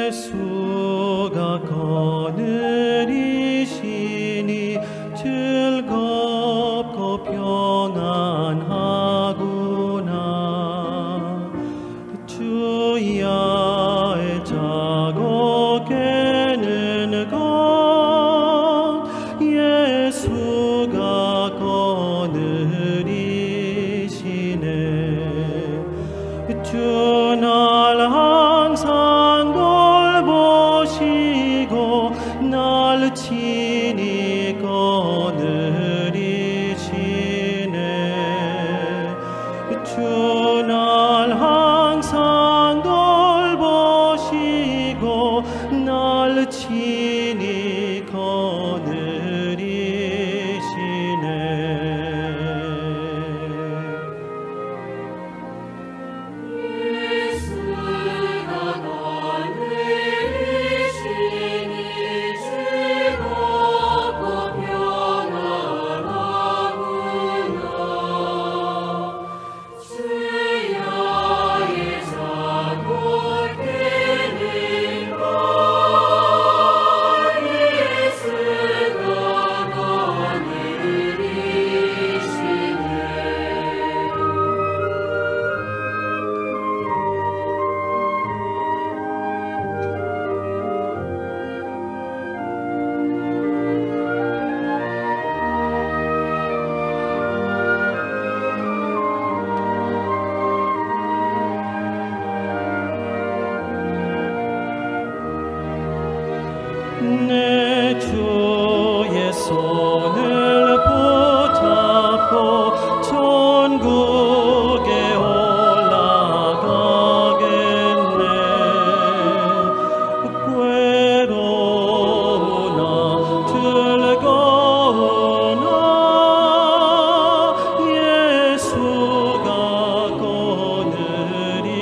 예수가 거느리시니 즐겁고 평안하구나. 주야의 자고 깨는 것 예수가 거느리시네. 주 날 항상 돌보시고 날 친히 거느리시네. 주 날 항상 돌보시고 날 친히 거느리시네. 예수가 거느리시니 즐겁고 평안하구나. 주야의 자고 깨는 것 예수가 거느리시네. 내 주의 손을 붙잡고 천국에 올라가겠네. 괴로우나 즐거우나 예수가 거느리시.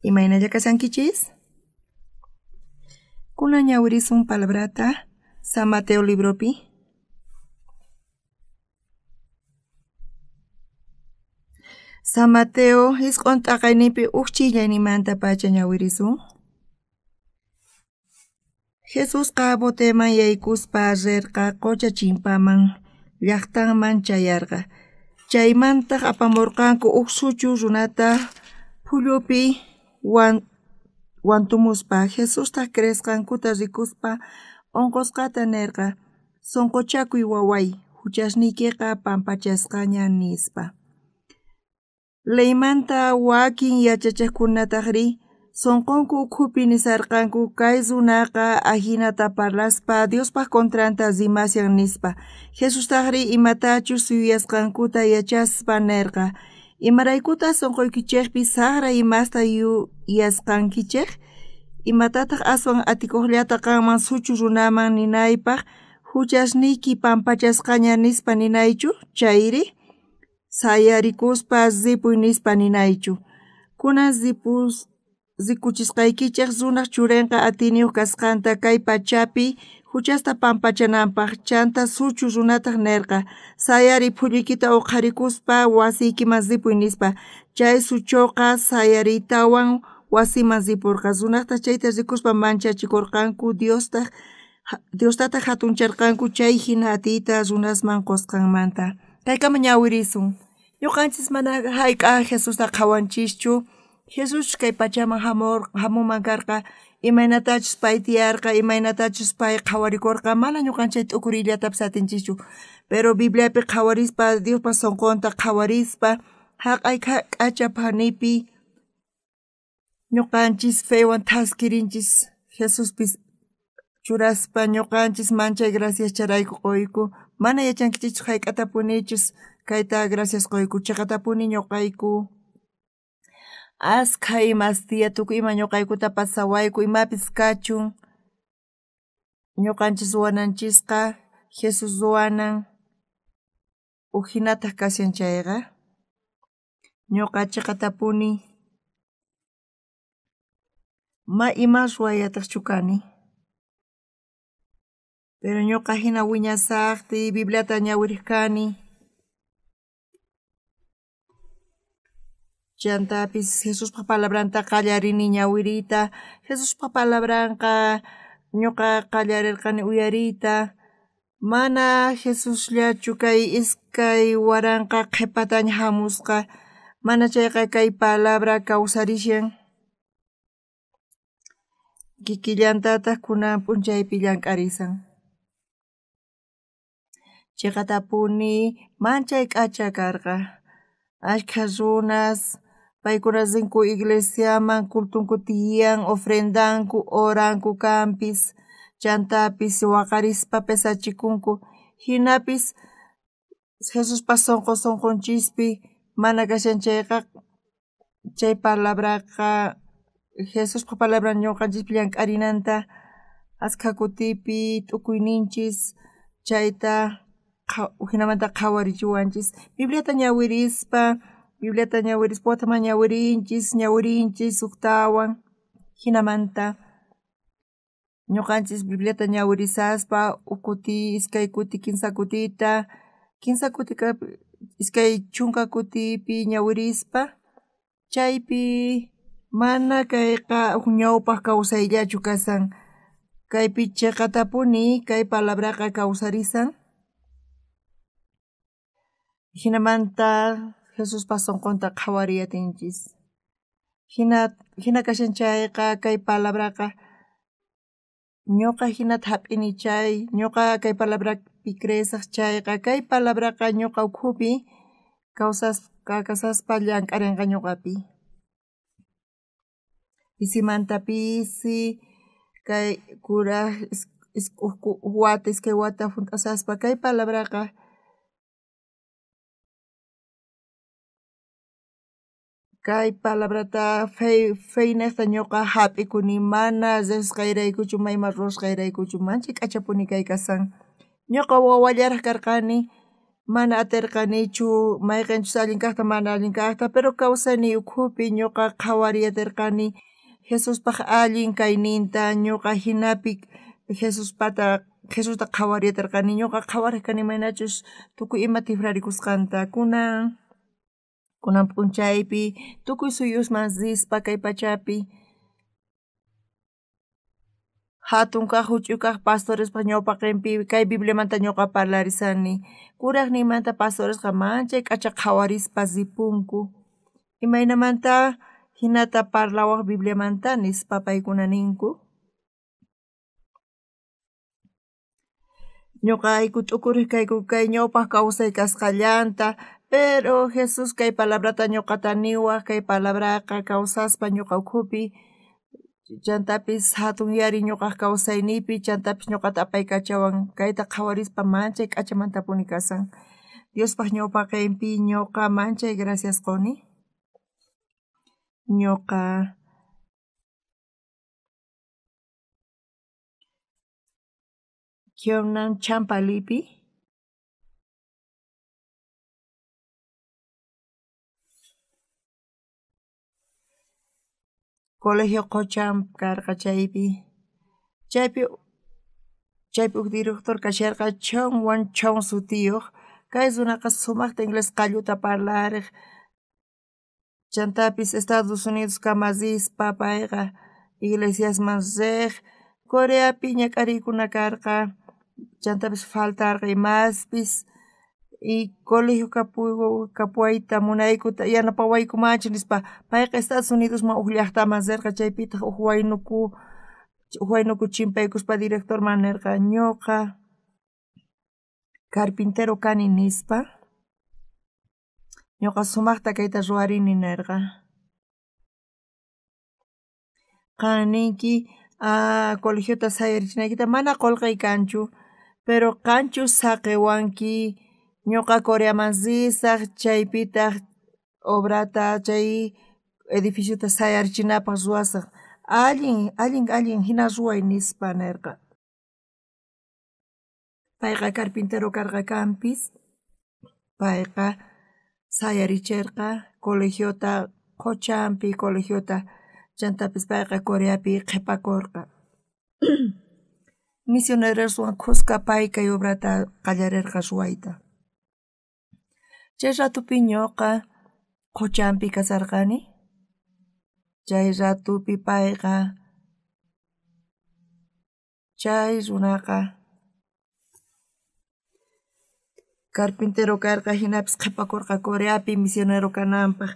Imaynalla kashankichis? Kunan ñawirisun palabrata San Mateo libropi. San Mateo isq'un t'aqayninpi uj ch'illayninmanta pacha ñawirisun. Jesusqa boteman yaykuspa rerqa qocha chimpaman llaqtanman chayarqa. Chaymantaq apamurqanku uj suchu runata phullupi wantumuspa. Jesustaq creesqankuta rikuspa onqosqata nerqa: Sonqochakuy waway, huchasniykiqa pampachasqaña, nispa. Leymanta wakin yachachiqkunataqri sonqonku ukhupi nisarqanku: kay runaqa ajinata parlaspa Diospaq contranta rimashan, nispa. Jesustaqri imatachus yuyasqankuta yachaspa nerqa: Imaraykutaq sonqoykichejpi saqra imasta yuyasqankichej? Imatataq aswan atikuqllata qanman suchu runaman ninaypaq huchasniyki pampachasqaña nispa ninaychu? Chayri sayarikuspa ripuy nispa ninaychu? Kunan rikuchisqaykichej runaj churenqa atiyniyuq kasqanta kay pachapi huchasta pampachananpaq. Chanta suchu runataq nerqa: Sayariy, phulluykita uqharikuspa wasiykiman ripuy, nispa. Chay suchoqa sayariytawan wasiman ripurqa. Runaqtaq chayta rikuspa manchachikorqanku, Diostataq hatuncharqanku chay hina atiyta runasman qusqanmanta. Kaykama ñawirisun. Ñuqanchis mana hayk'aq Jesusta qhawanchischu. Jesús kay pachaman hamuman karqa, imaynatachus pay tiyarqa, imaynatachus pay qhawarikurqa, mana ñuqanchay t'ukuriyllatapas atinchischu. Pero Bibliapi qhawarispa, Diospa sonqonta qhawarispa, haq'ay k'acha phanipi ñuqanchis fewan thaskirinchis Jesuspis churaspa ñuqanchis manchay gracias charayku qoyku. Mana yachankichischu hayk'atapunichus kayta gracias qoyku, chaqatapuni ñuqayku. Askha imas tiya tukuy ima ñuqaykuta pasawayku, imapis kachun ñuqanchis ruwananchisqa Jesús ruwanan ujinataj kashan chayqa, ñuqa chiqatapuni ma ima ruwayataqchu kani. Pero ñuqa hina wiñasaqtiy Bibliata ñawiriq kani. Chantapis Jesuspa palabranta qallarini ñawiriyta. Jesuspa palabranqa ñuqa qallarirqani uyariyta. Mana Jesusllachu kay 2000 qhipataña hamusqa, mana chayqa kay palabra kawsarishan. Kikillantataq kunan p'unchaypi llank'arisan. Chiqatapuni manchay k'acha karqa. Ashkha runas paykuna rinku iglesiaman cultunku tiyan, ofrendanku, oranku kanpis, chantapis waqarispa pesachikunku, hinapis Jesuspa sunqu sunqunchispi mana kashan chayqa chay palabraqa Jesuspa palabran ñuqanchispi llank'arinanta askha kutipi t'ukuyninchis chayta ujinamanta qhawarichiwanchis. Bibliata ñawirispa wataman ñawirinchis ujtawan hinamanta ñuqanchis Bibliata ñawirisaspa uj kuti, iskay kuti, kinsa kutita, kinsa kutika 20 kutipi ñawirispa chaypi mana kayqa uj ñawpaq kawsayllachu kasan, kaypi chiqatapuni kay palabraqa kawsarisan. Hinamanta Jesuspa sunqunta qhawariyatinchis. Hina kashan chayqa kay palabraqa ñuqa hinata hap'ini chay, ñuqa kay palabrapi creesaq chayqa kay palabraqa ñuqa ukhupi kawsaspa llank'arinqa ñuqapi. Pisimanta pisi kay kuraj wata iskay wata junt'asaspa kay palabraqa kay palabrata feynejta ñuqa hap'ikuni mana riqsisqayraykuchu mayman ruwasqayraykuchu manchay k'achapuni kay kasan. Ñuqa wawallaraq karqani mana atirqanichu mayqinchus allin kaqta mana allin kaqta, pero kawsayniy ukhupi ñuqa qhawariyatirqani Jesuspaq allin kayninta, ñuqa hinapi Jesusta qhawariyatirqani, ñuqa qhawariq kani imaynachus tukuy ima tifrarikusqanta. Kunan p'unchaypi tukuy suyusman rispa kay pachapi hatun kaq huch'uy kaq pastorespaq ñawpaqinpi kay Bibliamanta ñuqa parlarisani. Kuraqninmanta pastoresqa manchay k'acha qhawarispa ripunku. Imaynamanta hinata parlawaq Bibliamanta nispa paykuna ninku. Ñuqayku t'ukuriq kayku kay ñawpaq kawsay kasqallanta, pero Jesús kay palabrata ñuqata niwaq, kay palabraqa kawsaspa ñuqa ukhupi, chantapis hatunyari ñuqaq kawsayniypi, chantapis ñuqata apaykachawan, kayta qhawarispa manchay k'achamantapuni kasan. Diospaq ñawpaqinpi ñuqa manchay gracias quni. Ñuqa Kyonan Champalipi Colegio Qocham karqa chaypi. Chaypi uj director kasharqa Chon Wan Chon sutiyuq. Kay runaqa sumaqta inglés qalluta parlariq. Chantapis Estados Unidos kama rispa payqa iglesiasman riq. Coreapi ñak'ariykuna karqa, chantapis faltarqa imaspis y colegio kapuwayta munayku yanapawaykumanchu nispa payqa Estados Unidosman uj llaqtaman rirqa chaypitaq uj waynuku chimpaykuspa directorman nirqa ñuqa carpintero kani nispa ñuqa sumaqta kayta ruwarini nirqa. Qan ninki colegiota sayarichinaykita mana qullqiy kanchu, pero qanchus saqiwanki ñuqa Coreaman risaq chaypitaq obrata chay edificiota sayarichinapaq ruwasaq. Allin, allin, allin hina ruway nispa nirqa. Payqa carpintero karqa kanpis. Payqa sayaricherqa colegiota qhochanpi colegiota, chantapis payqa Coreapi qhepakorqa. Misioneroswan khuska pay kay obrata qallarerqa ruwayta. Chay ratupi ñuqa qhochanpi kasarqani. Chay ratupi payqa chay runaqa carpintero karqa, jinapis qhepakorqa Coreapi misionero kananpaj.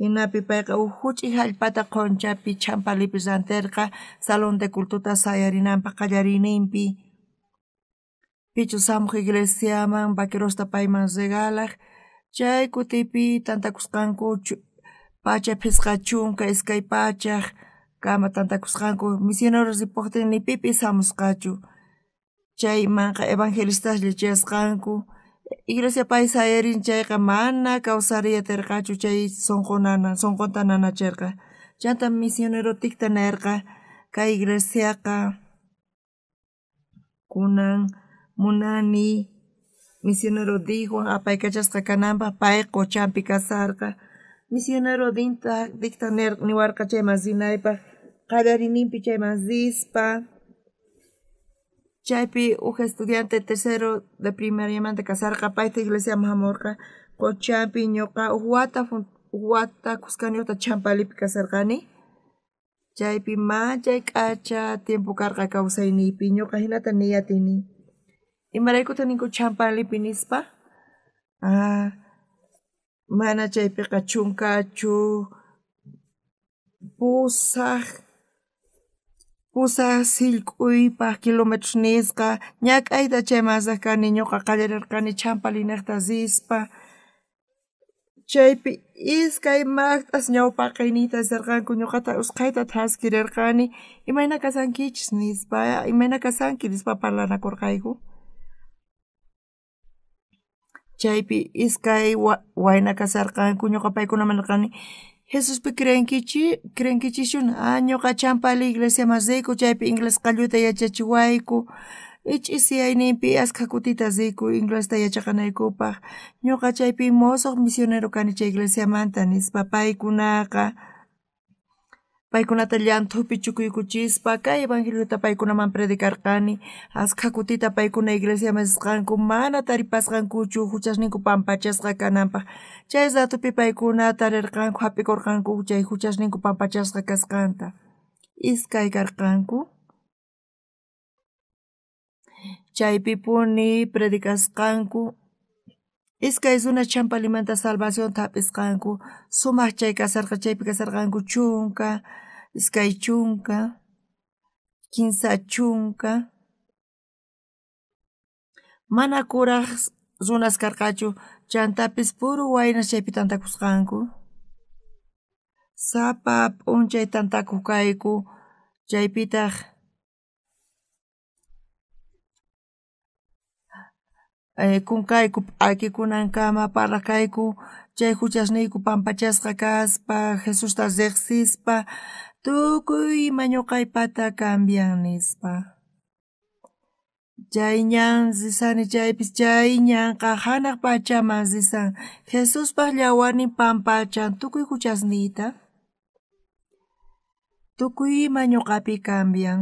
Jinapi payqa uj juch'iy jallp'ata qhonchapi Champalipi ranterqa salón de cultota sayarinanpaj qallariyninpi. Pichus jamuj iglesiaman vaquerosta payman regalaj. Chay kutipi tantakusqanku 150 200 kama tantakusqanku. Misioneros ripojtin ni pipis jamusqachu. Chaymanqa evangelistaslla chayasqanku. Iglesia pay sayarin chayqa mana kawsariy aterqachu, chay sonqonta nanacherqa. Chanta misionero Ticta nerqa kay iglesiaqa kunan munani misionero Dicwan apaykachasqa kananpaj, pay qhochanpi kasarqa. Misionero Dicta niwarqa chayman rinaypaj, qallariyninpi chayman rispa. Chaypi uj estudiante tercero de primariamanta kasarqa, payta iglesiaman jamorqa. Qhochanpi ñuqa uj wata khuskaniyojta Champalipi kasarqani. Chaypi manchay k'acha tiempo karqa kawsayniypi, ñuqa jinata niy atini. Imaraykutaj ninku Champalipi nispa? Mana chaypiqa chunkachu, pusaj sillk'uypaj kilómetros nisqa. Ñak'ayta chayman rej kani, ñuqa qallarerqani Champalinejta rispa. Chaypi iskay maqt'as ñawpaqeyniyta risarqanku, ñuqata usqhayta thaskirerqani, imayna kasankichis nispa, imayna kasanki nispa parlanakorqayku. Chaypi iskay wayna kasarqanku, ñuqa paykunaman nerqani, Jesuspi creenkichischu? Ñuqa Champali iglesiaman riyku, chaypi inglés qalluta yachachiwayku. Ch'isiyayninpi askha kutita riyku inglesta yachaqanaykupaj. Ñuqa chaypi mosoj misionero kani chay iglesiamanta nispa. Paykunaqa paykunata llanthupi chukuykuchispa kay evangeliota paykunaman predicarqani. Askha kutita paykuna iglesiaman risqanku mana taripasqankuchu juchasninku pampachasqa kananpaj. Chay ratupi paykuna tarerqanku, jap'ikorqanku chay juchasninku pampachasqa kasqanta. Iskay karqanku. Chaypipuni predicasqanku. Iskay runa Champalimanta salvacionta jap'isqanku. Sumaj chay kasarqa, chaypi kasarqanku 10, 20, 30. Mana kuraj runas karqachu, chantapis puro waynas chaypi tantakusqanku. Sapa p'unchay tantakuj kayku, chaypitaj kunkayku p'akikunankama parlaj kayku, chay juchasniyku pampachasqa kaspa, Jesusta rejsispa, tukuy ima ñuqaypata cambian nispa. Chay ñan risani chaypis, chay ñanqa janaj pachaman risan. Jesuspaj llawarnin pampachan tukuy juchasniyta. Tukuy ima ñuqapi cambian.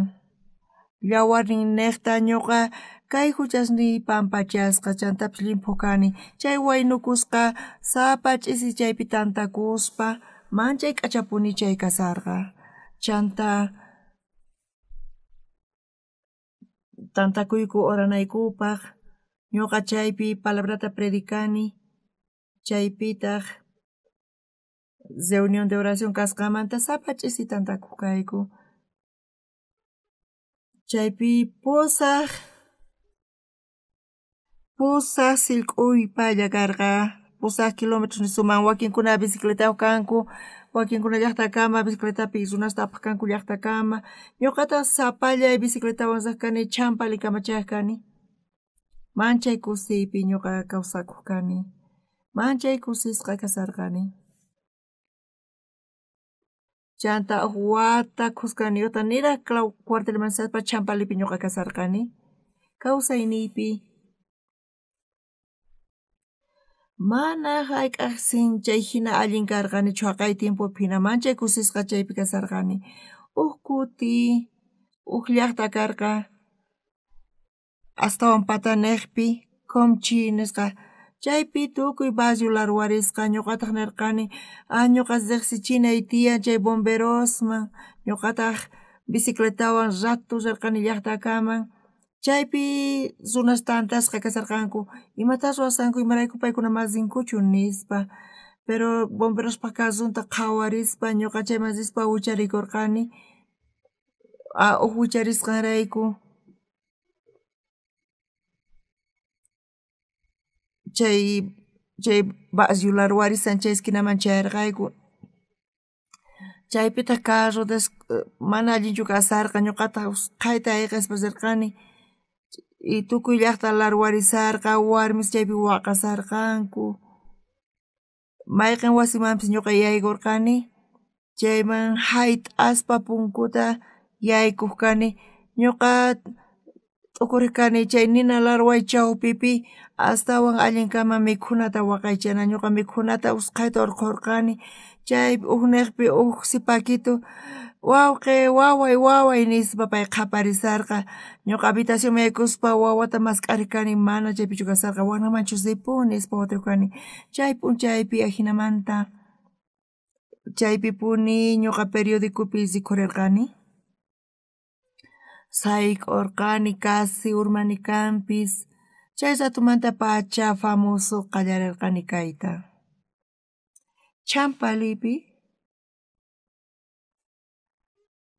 Llawarnin nejta ñuqa kay juchasniy pampachasqa, chantapis llimphu kani. Chay waynukusqa sapa ch'isi chaypi tantakuspa manchay k'achapuni chay kasarqa. Chanta tantakuyku oranaykupaj, ñuqa chaypi palabrata predicani, chaypitaj reunión de oración kasqanmanta sapa ch'isi tantakuj kayku. Chaypi pusaj sillk'uypalla karqa, 8 kilómetros nisuman. Wakinkuna bicicletayoj kanku, wakinkuna llajtakama bicicletapi runasta apaj kanku llajtakama. Ñuqataj sapallay bicicletawan rej kani, Champalikama chayaj kani. Manchay kusiypi ñuqa kawsakuj kani, manchay kusisqa kasarqani. Chanta uj wata khuskaniyojta niraj cuartelman risaspa Champalipi ñuqa kasarqani. Kawsayniypi Mana jayk'aj sin chay jina allin karqanichu jaqay tiempopi jina manchay kusisqa chaypi kasarqani. Uj kuti uj llaqta karqa astawan patanejpi Comchi nisqa chaypi tukuy barrio larwarisqa ñuqataq nirqani ñuqa riqsichinay tiyan chay bomberosman ñuqataq bicicletawan rato rirqani llaqtakaman chaypi runas tantasqa kasarqanku imata ruwasqanku imarayku paykuna mana rinkuchu nispa pero bomberospaj carronta qhawarispa ñuqa chayman rispa wicharikurqani uj wicharisqanrayku chay barrio larwarisan chay esquinaman chayarqayku chaypitaq carro mana allinchu kasarqa ñuqataq usqhayta ayqispa rirqani y tukuy llaqta larwarisarqa warmis chaypi waqasarqanku mayqin wasimanpis ñuqa yaykurqani chayman hayt'aspa punkuta yaykuq kani ñuqa t'ukurej kani chay nina larway chawpipi astawan allin kanman mikhunata waqaychana ñuqa mikhunata usqhayta urqhurqani chay ujnejpi uj sipakitu wawqi waway waway nispa pay qhaparisarqa ñuqa habitacionman yaykuspa wawata mask'arej kani mana chaypichu kasarqa wajnamanchus ripun nispa waturej kani chay p'unchaypi ajinamanta chaypipuni ñuqa periodicopi rikhurerqani sayk'urqani casi urmani kanpis chay ratomantapacha famoso qallarerqani kayta. Champalipi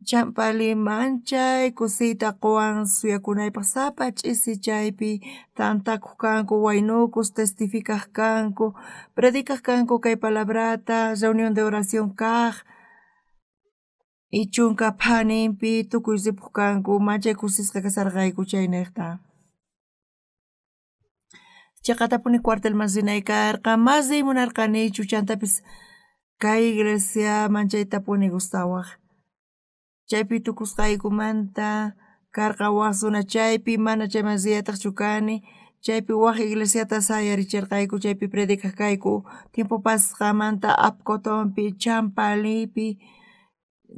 Champali manchay kusiyta quwan suyakunaypaj sapa ch'isi chaypi tantakuj kanku waynukus testificaj kanku predicaj kanku kay palabrata reunión de oración kaj y chunka phaninpi tukuy ripuj kanku manchay kusisqa kasarqayku chaynejta. Chaqatapuni cuartelman rinay karqa mas riy munarqanichu chantapis kay iglesia manchaytapuni gustawaj. Chaypi tukusqaykumanta karqa waj runa chaypi mana chayman riyataqchu kani chaypi waj iglesiata sayaricherqayku chaypi predicaj kayku tiempo pasqamanta Apcotonpi Champalipi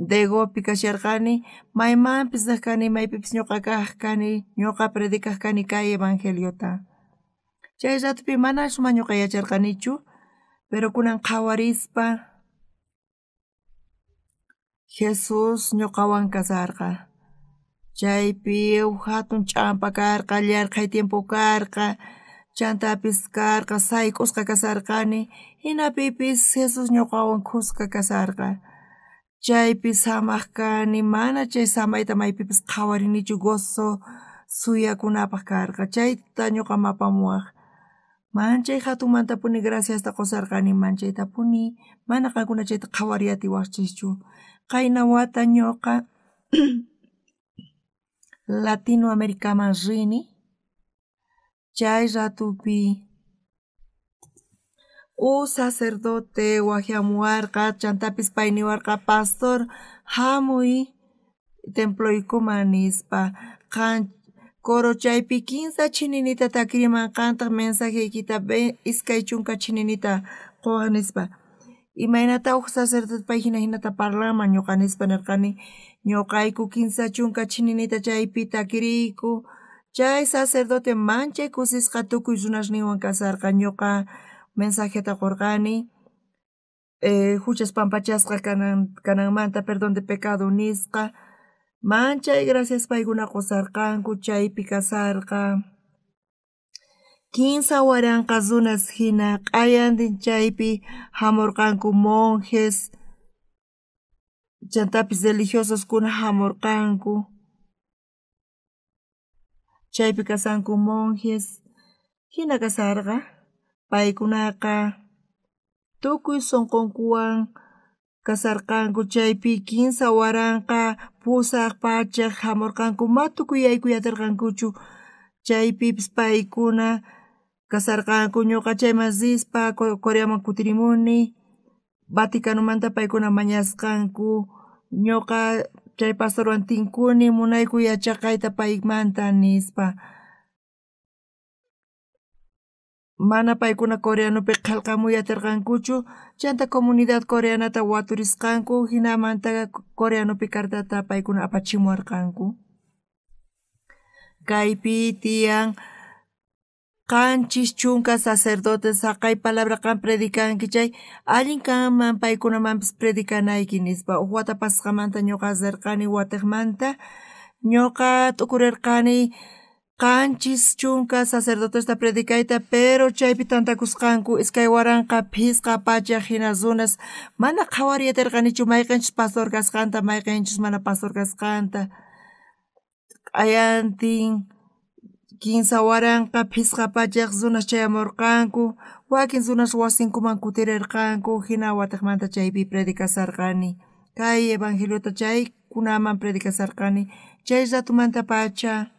Degopi kasharqani maymanpis rej kani maypipis ñuqa kaj kani ñuqa predicaj kani kay evangeliota. Chay ratopi mana suma ñuqa yacharqanichu pero kunan qhawarispa Jesús ñuqawan kasarqa chaypi uj jatun ch'ampa karqa llarqhay tiempo karqa chantapis karqa sayk'usqa kasarqani jinapipis Jesús ñuqawan khuska kasarqa chaypi samaq kani mana chay samayta maypipis qhawarinichu gozo suyakunapaj karqa chayta ñuqa mapamuwaj manchay jatunmantapuni graciasta qusarqani manchaytapuni mana qankuna chayta qhawariy atiwajchischu qayna wata ñuqa Latinoamericaman rini chay ratopi uj sacerdote wajyamuwarqa chantapis pay niwarqa pastor jamuy temploykuman nispa qan coro chaypi 15 chininita takiriman qantaq mensajeykita 20 chininita quwaj nispa imaynata uj sacerdote pay jina jinata parlanman ñuqa nispa nirqani ñuqayku 30 chininita chaypi takiriyku chay sacerdote manchay kusisqa tukuy runasninwan kasarqa ñuqa mensajeta qurqani juchas pampachasqa kananmanta perdón de pecado nisqa manchay gracias paykuna qusarqanku chaypi kasarqa 15,000 runas jina q'ayantin chaypi jamurqanku monjes chantapis religiososkuna jamurqanku chaypi kasanku monjes jina kasarqa paykunaqa tukuy sunqunkuwan kasarqanku chaypi 15,800 jamurqanku ma tukuy yaykuy atirqankuchu chaypipis paykuna kasarqanku ñuqa chayman rispa Coreaman kutirimuni Vaticanomanta paykuna mañasqanku ñuqa chay pastorwan tinkuni munayku yachaqayta paymanta nispa. Mana paykuna coreanopi qhelqamuy aterqankuchu, chanta comunidad coreanata waturisqanku, jinamanta coreanopi cartata paykuna apachimuwarqanku. Kaypi tiyan 70 sacerdotes, saqay palabra qan predicanki chay, allin kanman paykunamanpis predicanayki nispa. Uj wata pasqamanta ñuqa rirqani watejmanta, ñuqa t'ukurerqani 70 sacerdotesta predicayta, pero chaypi tantakusqanku 2500 jina runas, mana qhawariy aterqanichu mayqenchus pastor kasqanta, mayqenchus mana pastor kasqanta. Q'ayantin 3500 runas chayamurqanku, wakin runas wasinkuman kutirerqanku, jina watejmanta chaypi predicasarqani. Kay evangeliota chaykunaman predicasarqani. Chay ratumantapacha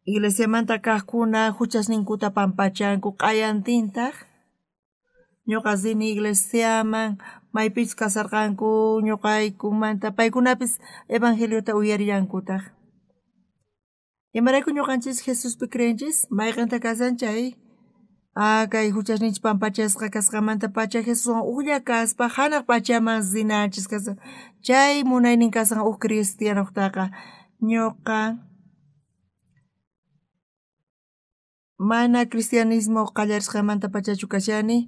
iglesiamanta kajkuna juchasninkuta pampachanku, q'ayantintaj ñuqa rini iglesiaman, maypichus kasarqanku ñuqaykumanta, paykunapis evangeliota uyarillankutaq. Imarayku ñuqanchis Jesuspi creenchis, mayqenta kasan chay, kay juchasninchis pampachasqa kasqamantapacha Jesuswan ujlla kaspa janaq pachaman rinanchis kasan, chay munaynin kasan uj cristianojtaqa. Ñuqa mana cristianismo qallarisqamantapachachu kashani,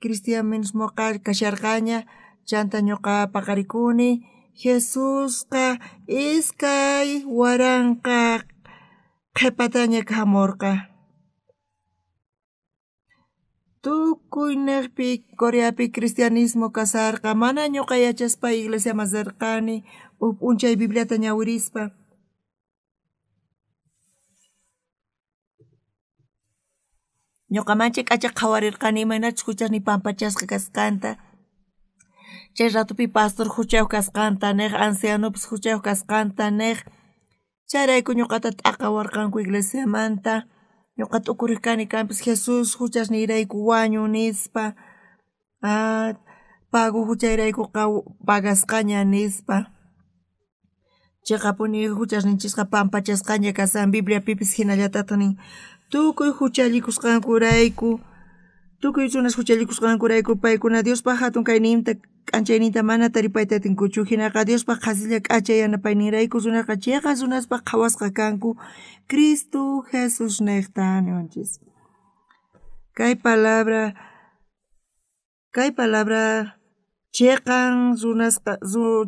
cristianismoqa kasharqaña, chanta ñuqa paqarikuni, Jesusqa 2000 qhepataña jamurqa. Tukuynejpi Coreapi cristianismo kasarqa, mana ñuqa yachaspa iglesiaman rirqani, uj p'unchay Bibliata ñawirispa. Ñuqa manchay k'acha qhawarirqani imaynachus juchasniy pampachasqa kasqanta. Chay ratupi pastor juchayuq kasqanta nej, ancianopis juchayuq kasqanta nej. Chayrayku ñuqata t'aqawarqanku iglesiamanta. Ñuqa t'ukuriq kani kanpis Jesús juchasniyrayku wañun nispa, pago juchayraykuqa pagasqaña nispa. Cheqapuni juchasninchisqa pampachasqaña kasan, Bibliapipis jinallatataq nin, tukuy juchallikusqankurayku, tukuy runas juchallikusqankurayku paykuna Diospaj jatun kayninta k'anchayninta mana taripayta atinkuchu, jinaqa Diospaj qhasilla k'acha yanapayninrayku runaqa cheqa runaspaj qhawasqa kanku Cristo Jesús nejta niwanchis. Kay palabra cheqan runasqa,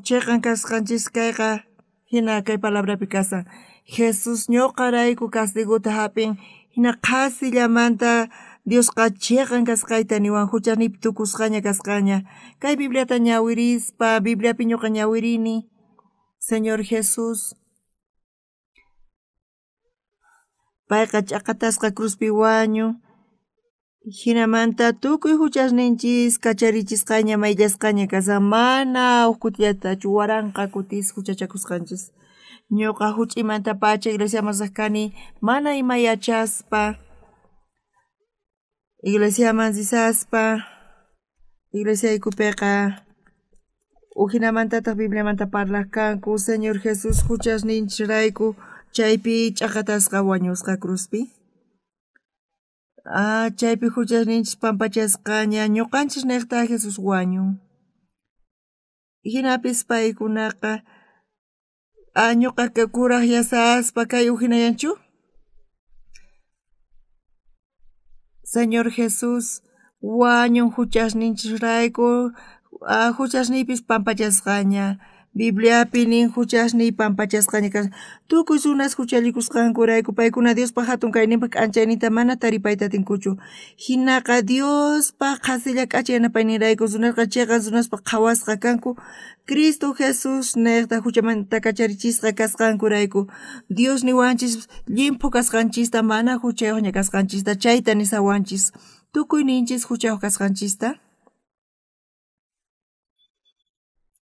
cheqan kasqanchis kayqa jina kay palabrapi kasan. Jesús ñuqarayku castigota jap'in, jina qhasillamanta Diosqa cheqan kasqayta niwan, juchasniypi tukusqaña kasqaña. Kay Bibliata ñawirispa, Bibliapi ñuqa ñawirini, Señor Jesús payqa ch'aqatasqa cruzpi wañu, jinamanta tukuy juchasninchis kacharichisqaña mayllasqaña kasan, mana uj kutillatachu 1000 kutis juchachakusqanchis. Ñuqa juch'imantapacha iglesiaman riq kani, mana ima yachaspa, iglesiaman risaspa, iglesiaykupiqa ujinamantataq Bibliamanta parlaq kanku, Señor Jesús juchasninchisrayku chaypi ch'aqatasqa wañusqa cruzpi. Chaypi juchasninchis pampachasqaña, ñuqanchis nejta Jesús wañun. Jinapis paykunaqa ñuqa kuraj yasaspa kay ujinayanchu. Señor Jesús wañun juchasninchisrayku, juchasniypis pampachasqaña. Bibliapi nin juchasniy pampachasqaña kasqa. Tukuy runas juchallikusqankurayku paykuna Diospaj jatun kayninpaj k'anchayninta mana taripayta atinkuchu. Jinaqa Diospaj qhasilla k'acha yanapayninrayku runasqa cheqan runaspaj qhawasqa kanku Cristo Jesús nejta juchamanta kacharichisqa kasqankurayku. Dios niwanchis llimphu kasqanchista, mana juchayuqña kasqanchista, chayta nisawanchis. Tukuyninchis juchayuq kasqanchista.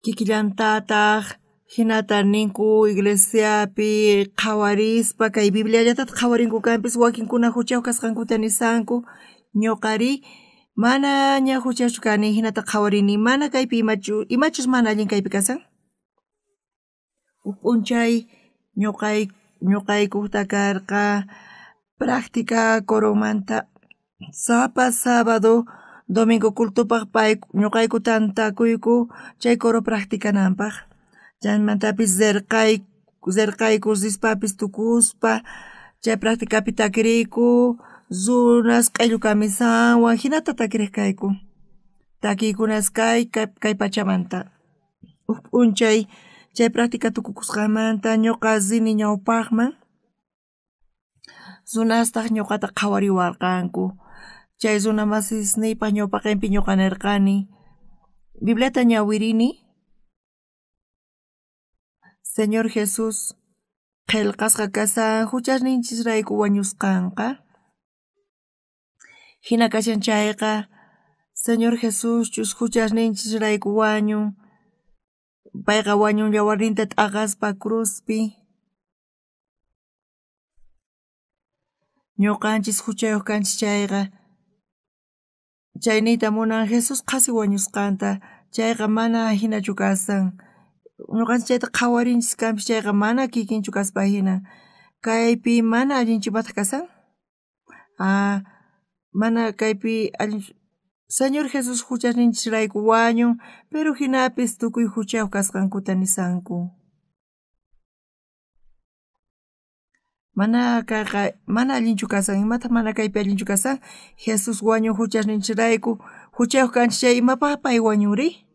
Kikillantataq jinata ninku iglesiapi qhawarispa, kay Bibliallatataq qhawarinku kanpis, wakinkuna juchayuq kasqankuta nisanku. Ñuqari manaña juchayuqchu kani, jinata qhawarini, mana kaypi imachus mana allin kaypi kasan. Uj p'unchay ñuqaykujta karqa Práctica coromanta sapa sábado domingo cultupaj pay ñuqayku tantakuyku chay coro practicananpaj. Chaymantapis zirqayku rispapis tukuspa chay practicapi takiriyku runas q'illu camisawan hinata takiriq kayku. Takiykunas kay pachamanta. Uj p'unchay chay práctica tukukusqanmanta ñuqa rini ñawpaqman runastaq ñuqata qhawariwarqanku. Chay runa masisniypaq ñawpaqinpi ñuqa nirqani Bibliata ñawirini Señor Jesús qhillqasqa kasan huchasninchisrayku wañusqanqa. Hina kashan chayqa Señor Jesuschus huchasninchisrayku wañun. Payqa wañun yawarninta t'aqaspa cruzpi. Ñuqanchis huchayuq kanchis chayqa chayniyta munan Jesús qhasi wañusqanta chayqa mana hinachu kasan. Ñuqanchis chayta qhawarinchis kanpis chayqa mana kikinchu kaspa hina. Kaypi mana allinchupataq kasan? Mana kaypi allinchu. Señor Jesús huchasninchisrayku wañun, pero hinapis tukuy huchayuq kasqankuta nisanku. Mana kayqa mana allinchu kasan, imataq mana kaypi allinchu kasan? Jesús wañun huchasninchisrayku, huchayuq kanchis chay imapaq pay wañunri?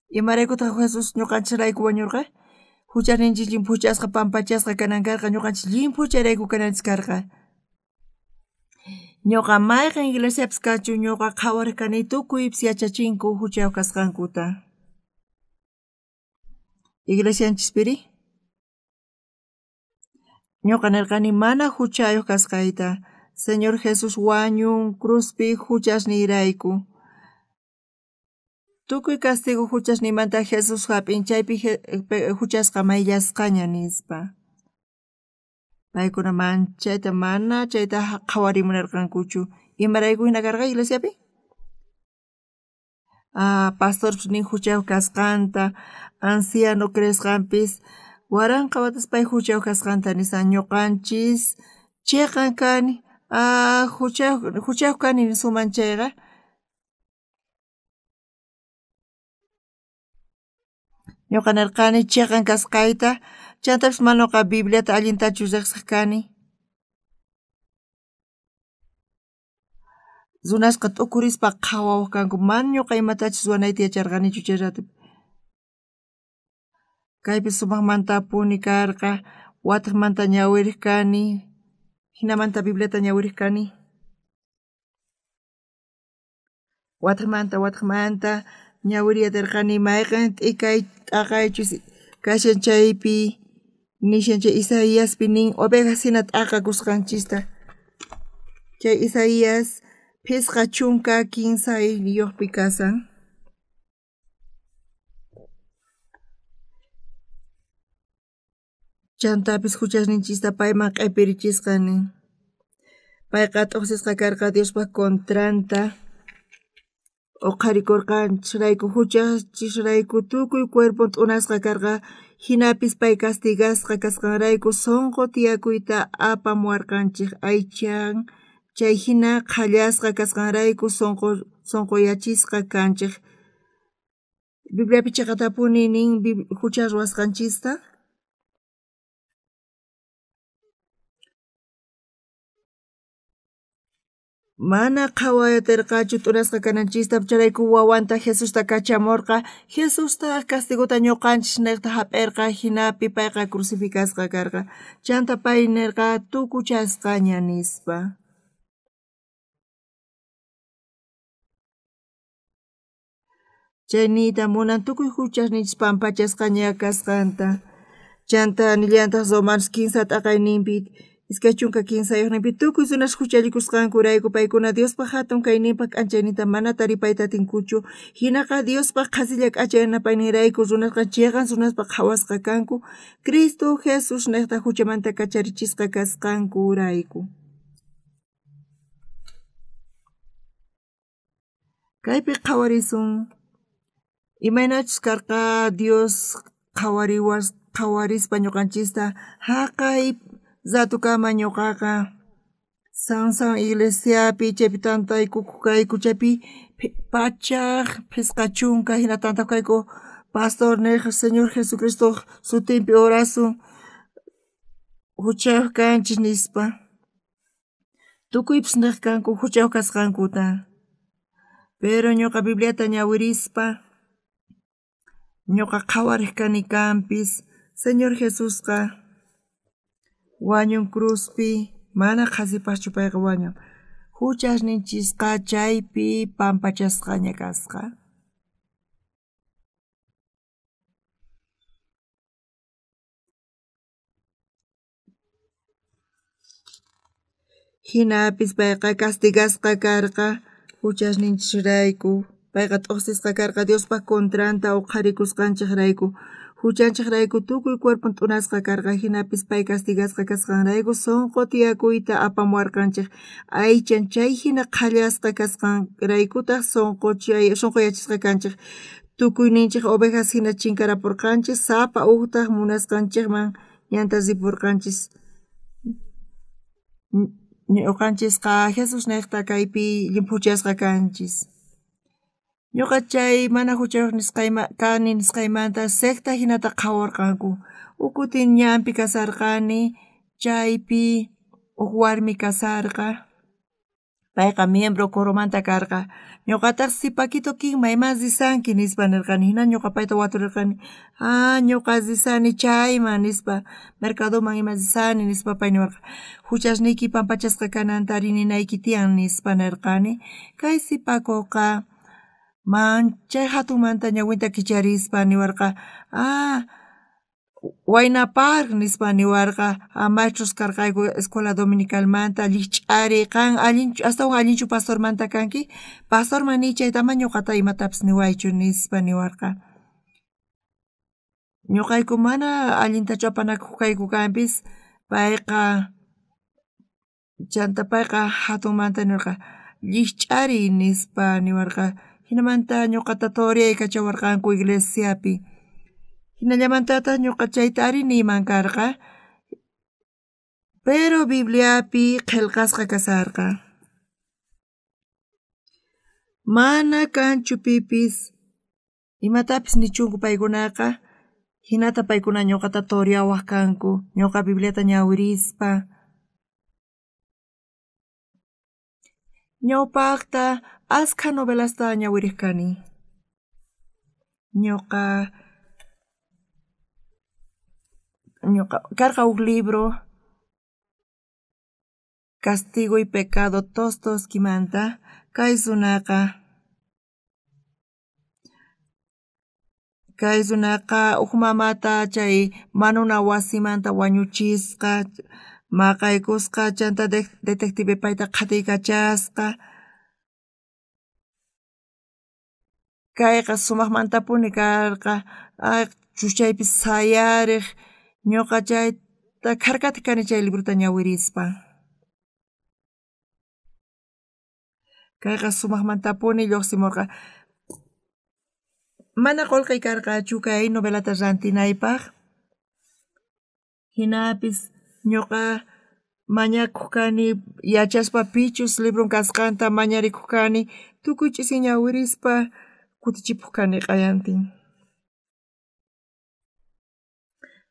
Imaraykutaq Jesús ñuqanchisrayku wañurqa? Huchasninchis llimphuchasqa pampachasqa kanan karqa, ñuqanchis llimphu chayrayku kananchis karqa. Ñuqa mayqin iglesiapis kachu ñuqa qhawariq kani tukuypis yachachinku huchayuq kasqankuta. Iglesianchispiri? Ñuqa nirqani mana huchayuq kasqayta. Señor Jesús wañun cruzpi huchasniyrayku. Tukuy castigo huchasniymanta Jesús hap'in chaypi huchasqa mayllasqaña nispa. Paykuna manchayta mana chayta qhawarimunarqankuchu. Imarayku hina karqa iglesiapi? Pastorpis nin huchayuq kasqanta, anciano creesqanpis waranqa watas pay huchayuq kasqanta nisan ñuqanchis chiqan kani huchayuq kani nisuman chayqa. Ñuqa nirqani chiqan kasqayta, chantapis manuqa Bibliata allintachu riqsiq kani. Runasqa t'ukurispa qhawawaq kanku, mana ñuqa imatachus ruwanayta yacharqanichu chay ratupi. Kaypi sumaqmantapuni karqa, watiqmanta ñawiriq kani, hinamanta Bibliata ñawiriq kani. Watiqmanta ñawiriyatarqani mayqin t'ikay t'aqaychus kashan chaypi nishan chay Isaíaspi nin ovejas hina t'aqakusqanchista. Chay Isaías 53 kasan. Chantapis huchasninchista payman q'ipirichisqa nin. Payqa t'uqsisqa karqa Diospaq kontranta. Uqharikurqanchisrayku huchachisrayku tukuy cuerpon t'unasqa karqa, hinapis pay castigasqa kasqanrayku sunqu tiyakuyta apamuwarqanchik aychan chay hina qhallasqa kasqanrayku sunquyachisqa kanchik. Bibliapi chiqatapuni nin hucha ruwasqanchista. Mana qhawayatirqachu t'unasqa kananchista, chayrayku wawanta Jesusta kachamurqa. Jesustaq castigota ñuqanchis niqta hap'irqa, hinapi payqa crucificasqa karqa. Chanta pay nirqa tukuchasqaña nispa. Chay niyta munan tukuy huchasninchis pampachasqaña kasqanta. Chanta nillantaq Romanos 15 t'aqayninpi 23 tukuy runas huchallikusqankurayku paykuna Diospaq hatun kayninpaq k'anchayninta mana taripayta atinkuchu. Hinaqa Diospaq qhasilla k'acha yanapayninrayku runasqa chiqan runaspaq qhawasqa kanku Cristo Jesús niqta huchamanta kacharichisqa kasqankurayku. Kaypi qhawarisun imaynachus karqa Dios qhawarispa ñuqanchista haqay ratukama ñuqaqa San San iglesiapi chaypi tantaykukuq kayku, chaypi pachaj 50 jina tantaq kayku. Pastor nej Señor Jesucristo sutinpi orasun, huchayuq kanchis nispa. Tukuypis nej kanku huchayuq kasqankuta. Pero ñuqa Bibliata ñawirispa, ñuqa qhawariq kani kanpis, Señor Jesusqa wañun cruzpi, mana qhasipaqchu payqa wañun. Huchasninchisqa chaypi pampachasqaña kasqa. Jinapis payqa castigasqa karqa huchasninchisrayku. Payqa t'uqsisqa karqa Diospa contranta uqharikusqanchejrayku. Huchanchejrayku tukuy cuerpon t'unasqa karqa. Jinapis pay castigasqa kasqanrayku sunqu tiyakuyta apamuwarqanchej. Aychan chay jina qhallasqa kasqanraykutaq sunquyachisqa kanchej. Tukuyninchej ovejas jina chinkarapurqanchis, sapa ujtaq munasqanchejman ñanta ripurqanchis. Ñuqanchisqa Jesus niqta kaypi llimphuchasqa kanchis. Ñuqa chay mana huchayuq kani nisqaymanta secta hinata qhawarqanku. Huk kutin ñanpi kasarqani, chaypi huk warmi kasarqa. Payqa miembro coromanta karqa. Ñuqataq sipaquito kin mayman risanki nispa nirqani. Hina ñuqa payta waturirqani. Ah, ñuqa risani chayman nispa, mercadoman ima risani nispa pay niwarqa. Huchasniyki pampachasqa kananta rininayki tiyan nispa nirqani. Kay sipakuqa manchay hatunmanta ñawinta kicharispa niwarqa, ah, waynapar nispa niwarqa. Maestros karqayku escuela dominicalmanta llikch'ari qan allinchu astawan allinchu pastormanta kanki, pastorman niy chayta ama ñuqata imatapis niwaychu nispa niwarqa. Ñuqayku mana allintachu apanakuq kayku kanpis, payqa chanta payqa hatunmanta niwarqa llikch'ariy nispa niwarqa. Hinamanta ñuqata toriyaykachawarqanku iglesiapi. Hinallamantataq ñuqa chayta ari niyman karqa, pero Bibliapi qillqasqa kasarqa. Mana kanchu pipis imatapis nichunku paykunaqa, hinata paykuna ñuqata toriyawaq kanku, ñuqa Bibliata ñawirispa. Ñawpaqta askha novelasta ñawiriq kani. Ñuqa karqa huk libro Castigo y Pecado Dostoyevskimanta, kay runaqa huk mamata chay manuna wasimanta wañuchisqa, maqaykusqa, chanta detective payta qhatiykachasqa. Kayqa sumaqmantapuni karqa, chuchaypi sayariq, ñuqa chayta kharkatiq kani chay librota ñawirispa. Kayqa sumaqmantapuni lluqsimurqa. Mana qullqiy karqachu kay novelata rantinaypaq. Hinapis ñuqa mañakuq kani yachaspa pichus libron kasqanta mañarikuq kani, tukuy ch'isi ñawirispa kutichipuq kani q'ayantin.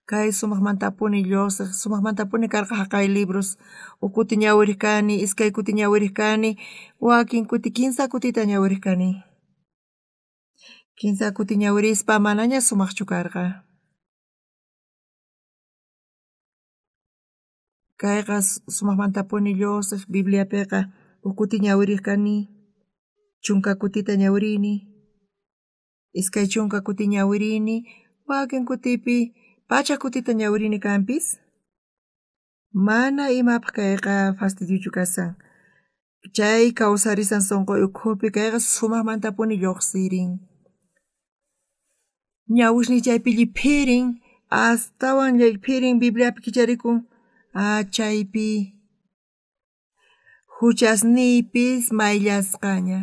Kay sumaqmantapuni lluqsiq, sumaqmantapuni karqa haqay libros. Huk kuti ñawiriq kani, iskay kuti ñawiriq kani, wakin kuti kinsa kutita ñawiriq kani. Kinsa kuti ñawirispa manaña sumaqchu karqa. Kayqa sumaqmantapuni lluqsiq Bibliapiqa huk kuti ñawiriq kani, 10 kutita ñawirini, 20 kuti ñawirini, wakin kutipi 100 kutita ñawirini kanpis. Mana imapaq kayqa fastidiochu kasan. Chay kawsarisan sunqu ukhupi kayqa sumaqmantapuni lluqsirin. Ñawisniy chaypi lliphirin, astawan lliphirin Bibliapi kicharikun, chaypi huchasniypis mayllasqaña.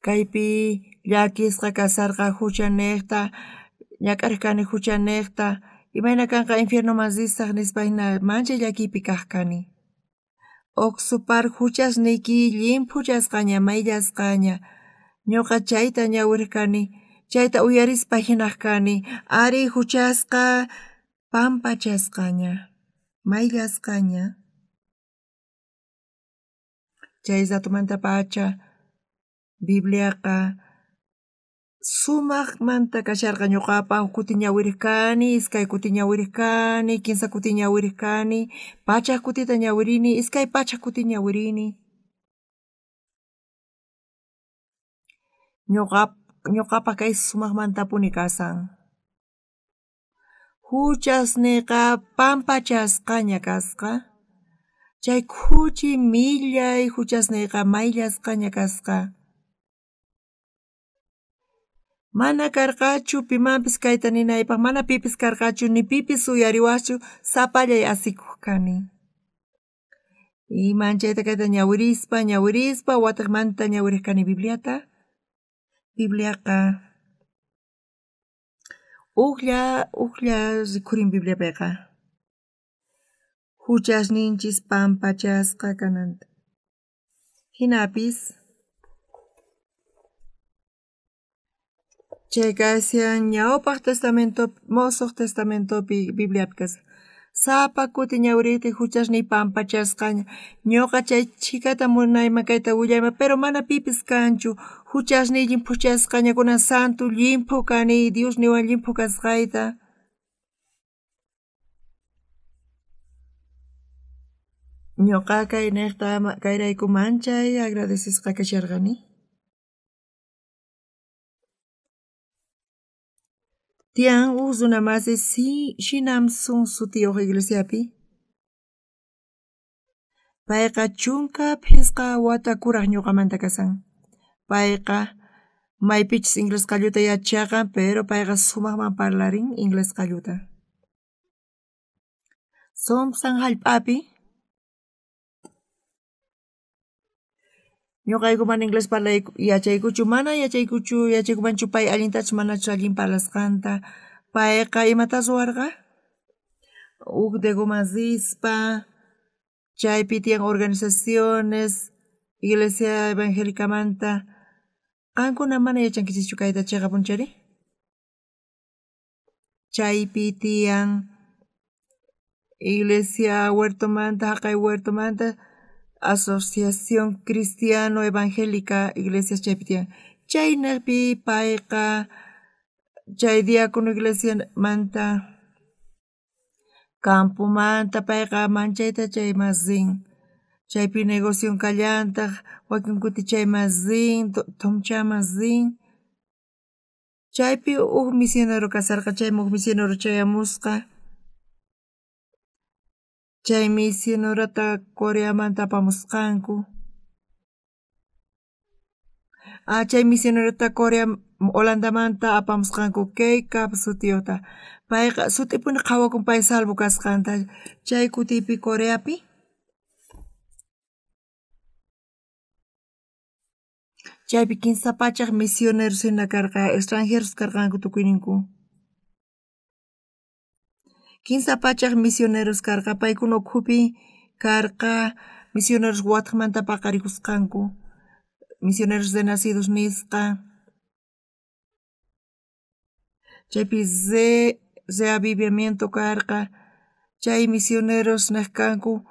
Kaypi llakisqa kasarqa huchaniqta, ñak'ariq kani huchaniqta, Imayna kanqa infiernoman risaj nispa hina manchay llakiypi kaj kani. Oxupar huchasniyki llimphuchasqaña mayllasqaña. Ñuqa chayta ñawirkani, chayta uyarispa hinaj kani, ari huchasqa pampachasqaña, mayllasqaña. Chay ratomantapacha Bibliaqa sumaqmanta kasharqa ñuqapaq huk kuti ñawirkani, iskay kuti ñawirkani, kinsa kuti ñawirkani, pachak kutita ñawirini, iskay pachak kuti ñawirini. Ñuqapaq kay sumaqmantapuni kasan. Huchasniyqa pampachasqaña kasqa. Chay khuchi millay huchasniyqa mayllasqaña kasqa. Mana karqachu pimanpis kayta ninaypaq, mana pipis karqachu, ni pipis uyariwaqchu, sapallay asikuq kani. Y manchayta kayta ñawirispa, ñawirispa, watiqmanta ñawiriq kani Bibliata. Bibliaqa ujlla rikhurin Bibliapiqa. Huchasninchis pampachasqa kananta. Hinapis chay kashan ñawpaq testamento, mosuq testamentopi Bibliapi kashan. Sapa kuti ñawiriyta huchasniy pampachasqaña. Ñuqa chay chhikata munayman kayta willayman, pero mana pipis kanchu. Huchasniy llimphuchasqaña kunan santo llimphu kani, Dios niwan llimphu kasqayta. Ñuqa kay niqta kayrayku manchay agradecisqa kasharqani. Tiyan huk runa masi Shinamsun sutiyuq iglesiapi. Payqa 15 wata kuraq ñuqamanta kasan. Payqa maypichus inglés qalluta yachaqan, pero payqa sumaqman parlarin inglés qalluta. Somsan hallp'api ñuqayku mana inglés parlay yachaykuchu, mana yachaykuchu, yachaykumanchu pay allintachu manachu allin parlasqanta. Payqa imata ruwarqa? Huk degoman rispa, chaypi tiyan organizaciones, iglesia evangélicamanta. Qankuna mana yachankichischu kayta chiqapunchari? Chaypi tiyan iglesia huertomanta, haqay huertomanta, Asociación Cristiano Evangélica Iglesias chaypi tiyan. Chaynapi payqa chay diácono iglesiamanta campomanta payqa manchayta chayman rin. Chaypi negocion kallantaq, wakin kuti chayman rin, thumchaman rin. Chaypi huk misionero kasarqa, chayman huk misionero chayamusqa. Chay misionerota Coreamanta apamusqanku. Chay misionerota Corea Holandamanta apamusqanku Keikap sutiyuqta. Payqa sut'ipuni qhawakun pay salvo kasqanta. Chay kutipi Coreapi. Chaypi 300 misioneros hina karqa, extranjeros karqanku tukuyninku. 300 misioneros karqa, paykuna ukhupi karqa misioneros watiqmanta paqarikusqanku, misioneros renacidos nisqa. Chaypi reavivamiento karqa, chay misioneros nej kanku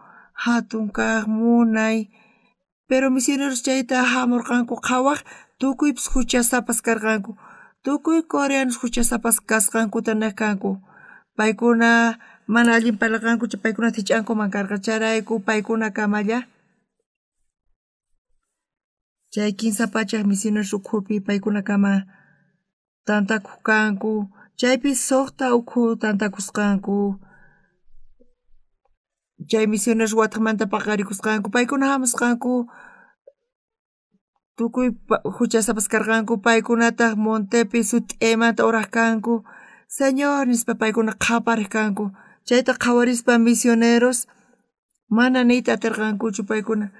hatun kaq munay, pero misioneros chayta hamurqanku qhawaq tukuypis huchasapas karqanku, tukuy coreanos huchasapas kasqankuta nej kanku. Paykuna mana allin parlarqanku, paykuna thich'ankuman karqa, chayrayku paykuna kamalla. Chay 300 misioneros ukhupi paykuna kama tantakuq kanku, chaypi 6 ukhu tantakusqanku. Chay misioneros watiqmanta paqarikusqanku, paykuna hamusqanku, tukuy huchasapas karqanku, paykunataq montepi sut'iymanta uraq kanku. Señor nispa paykuna qhapariq kanku. Chayta qhawarispa misioneros mana niyta atirqankuchu paykuna.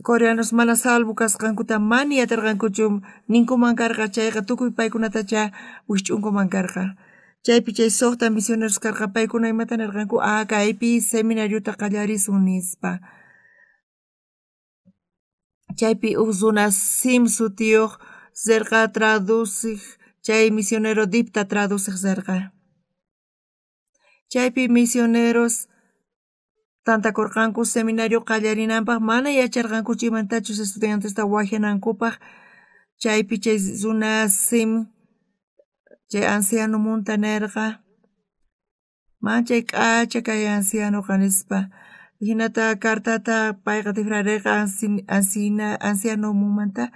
Coreanos mana salvo kasqankuta mana atirqankuchu ninkuman karqa chayqa tukuy paykunatacha wikch'unkuman karqa. Chaypi chay 6 misioneros karqa, paykuna imata nerqanku, kaypi seminariota qallarisun nispa. Chaypi uj runa Sim sutiyuq rerqa traduciq, chay misionero Dipta traduciq rerqa. Chaypi misioneros tantakurqanku seminario qallarinanpaq, mana yacharqankuchu imantachus estudiantesta wajyanankupaq. Chaypi chay runa Sim chay anciano munta nerqa, manchay k'acha kay ancianoqa nispa. Hinata cartata payqa tifrarerqa anciano munmanta,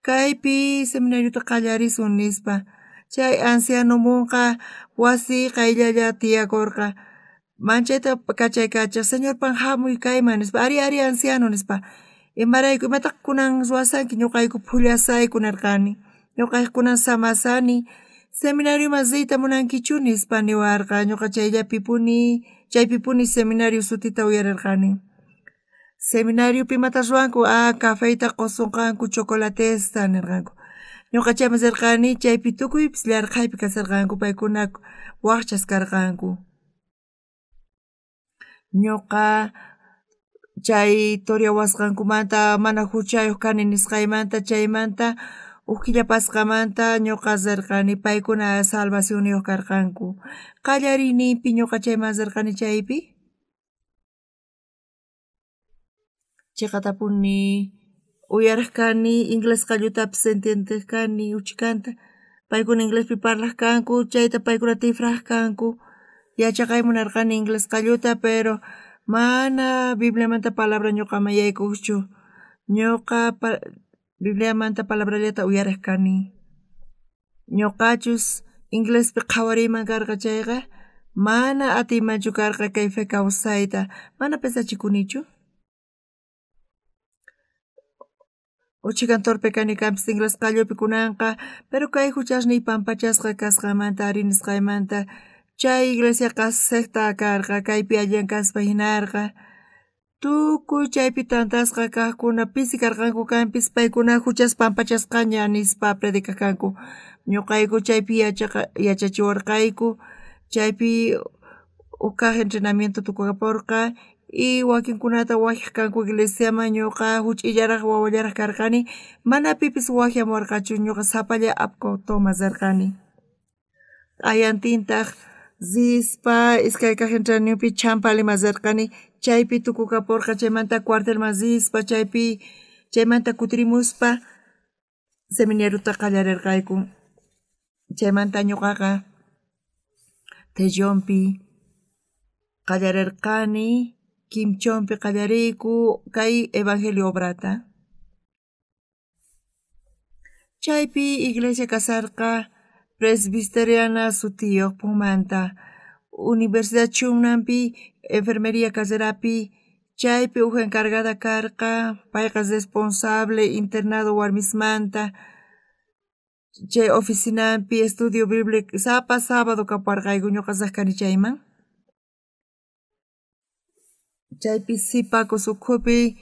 kaypi seminariota qallarisun nispa. Chay anciano munqa wasi qayllalla tiyakurqa. Manchayta kachaykachaq, señorpan hamuy kayman nispa, ari ari anciano nispa. Imarayku imataq kunan ruwasanki, ñuqayku phullasayku nerqani, ñuqayku kunan samasani, seminarioman riyta munankichu nispa niwarqa. Ñuqa chaypipuni seminario sutita uyarerqani. Seminariopi imata ruwanku, cafeyta qusunqanku, chocolatesta nerqanku. Ñuqa chayman rirqani, chaypi tukuypis llarqhaypi kasharqanku, paykuna waqchas karqanku. Ñuqa chay toreawasqankumanta mana huchayuq kani nisqaymanta, chaymanta uj killa pasqamanta ñuqa rirqani, paykuna salvacionniyuq karqanku. Qallariyninpi ñuqa chayman rirqani chaypi chiqatapuni uyariq kani, inglés qallutapis entiendeq kani uchikanta. Paykuna inglespi parlaq kanku, chayta paykuna tifraq kanku. Yachaqay munarqani inglés qalluta, pero mana Bibliamanta palabra ñuqaman yaykuqchu. Ñuqa Bibliamanta palabrallata uyariq kani. Ñuqachus inglespi qhawariyman karqa chayqa, mana atiymanchu karqa kay fe kawsayta, mana pesachikunichu. Uchikan torpe kani kanpis inglés qallupi kunanqa, pero kay huchasniy pampachasqa kasqanmanta, ari nisqaymanta, chay iglesiaqa secta karqa, kaypi allan kaspa hinarqa. Tukuy chaypi tantasqa kaqkuna pisi karqanku kanpis, paykuna huchas pampachasqaña nispa predicaq kanku. Ñuqayku chaypi yachachiwarqayku, chaypi uj kaq entrenamiento tukukaporqa y wakinkunata wajyaq kanku iglesiaman. Ñuqa huch'illaraq wawallaraq karqani, mana pipis wajyamuwarqachu, ñuqa sapalla Apcotoman rirqani. Q'ayantintaq rispa iskay kaq entrenamientopi Champaliman rirqani, chaypi tukukaporqa, chaymanta cuartelman rispa, chaymanta kutirimuspa seminariota qallarirqayku. Chaymanta ñuqaqa Tellonpi qallarirqani, Quimchonpi qallariyku kay Evangelio obrata. Chaypi iglesia kasarqa presbiteriana sutiyuq Pumanta, Universidad Chunampi enfermería carrerapi, chaypi uj encargada karqa, payqa responsable internado warmismanta, chay oficinampi estudio bíblico sapa sábado kapuwarqayku, ñuqa riq kani chayman. Chaypi sipakus ukhupi,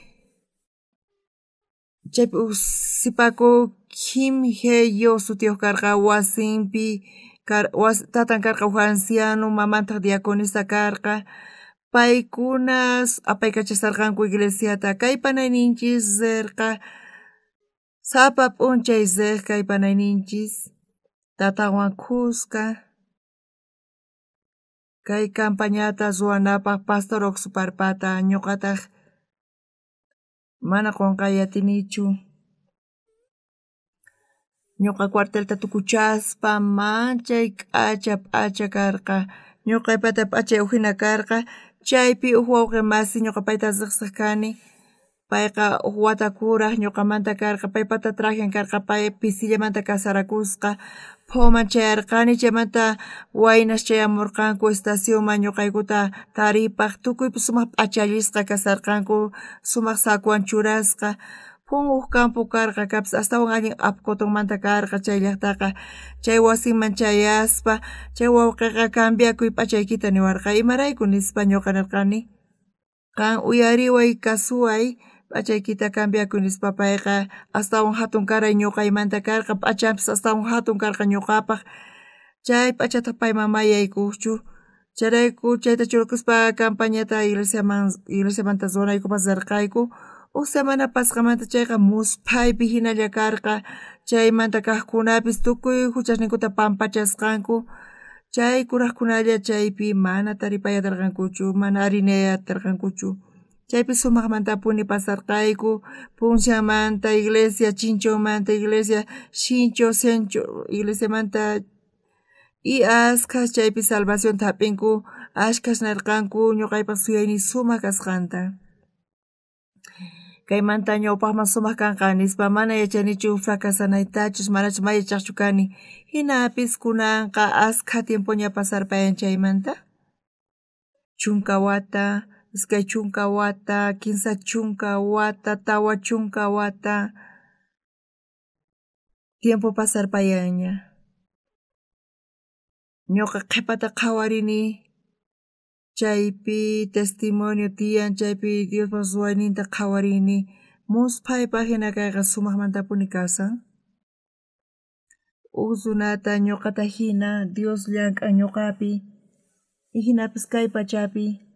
chaypi uj sipaku Kim Heyo sutiyuq karqa, wasinpi tatan karqa uj anciano, mamantaq diaconisa karqa. Paykuna apaykachasarqanku iglesiata. Kay panayninchis rirqa, sapa p'unchay riq kay panayninchis tatanwan khuska kay campañata ruwanapaq pastor Oxuparpata. Ñuqataq mana qunqay atinichu. Ñuqa cuartelta tukuchaspa manchay k'acha p'acha karqa, ñuqaypata p'achay ujina karqa. Chaypi uj wawqi masi ñuqa payta riqsiq kani, payqa uj wata kuraq ñuqamanta karqa, paypata trajen karqa, pay pisillamanta casarakusqa. Phuman chayarqani, chaymanta waynas chayamurqanku estacionman ñuqaykuta taripaq, tukuypis sumaq p'achallisqa kasarqanku, sumaq sakuwan churasqa. Phun uj campo karqa kapis astawan allin Apcotonmanta karqa chay llaqtaqa. Chay wasinman chayaspa chay wawqiqa cambiakuy p'achaykita niwarqa. Imarayku nispa ñuqa nirqani, qan uyariway kasuway p'achaykita cambiakuy nispa. Payqa astawan hatun karay ñuqaymanta karqa, p'achanpis astawan hatun karqa ñuqapaq. Chay p'achataq payman mayaykukchu. Chayrayku chayta churakuspa campañata iglesiamanta ruwanaykupaq rirqayku. Uj semana pasqamanta chayqa musphaypi hinalla karqa. Chaymanta kaqkunapis tukuy huchasninkuta pampachasqanku. Chay kuraqkunalla chaypi mana taripay atirqankuchu, mana arinay atirqankuchu. Chaypi sumaqmantapuni pasarqayku. Puncianmanta iglesia, Chinchomanta iglesia, Xincho, Sencho iglesiamanta y askhas chaypi salvacionta hap'inku, ashkhas nirqanku ñuqaypaq suyayniy sumaq kasqanta. Kaymanta ñawpaqman sumaq kanqa nispa mana yachanichu fracasanaytachus manachus may yachaqchu kani. Hinapis kunanqa askha tiempoña pasarpayan chaymanta. 10 wata, 20 wata, 30 wata, 40 wata. Tiempo pasarpayanña. Ñuqa qhipata qhawarini chaypi testimonio tiyan, chaypi Diospa ruwayninta qhawarini. Musphaypaq hina kayqa sumaqmantapuni kasan. Uj runata ñuqata hina Dios llank'an ñuqapi, y hinapis kay pachapi.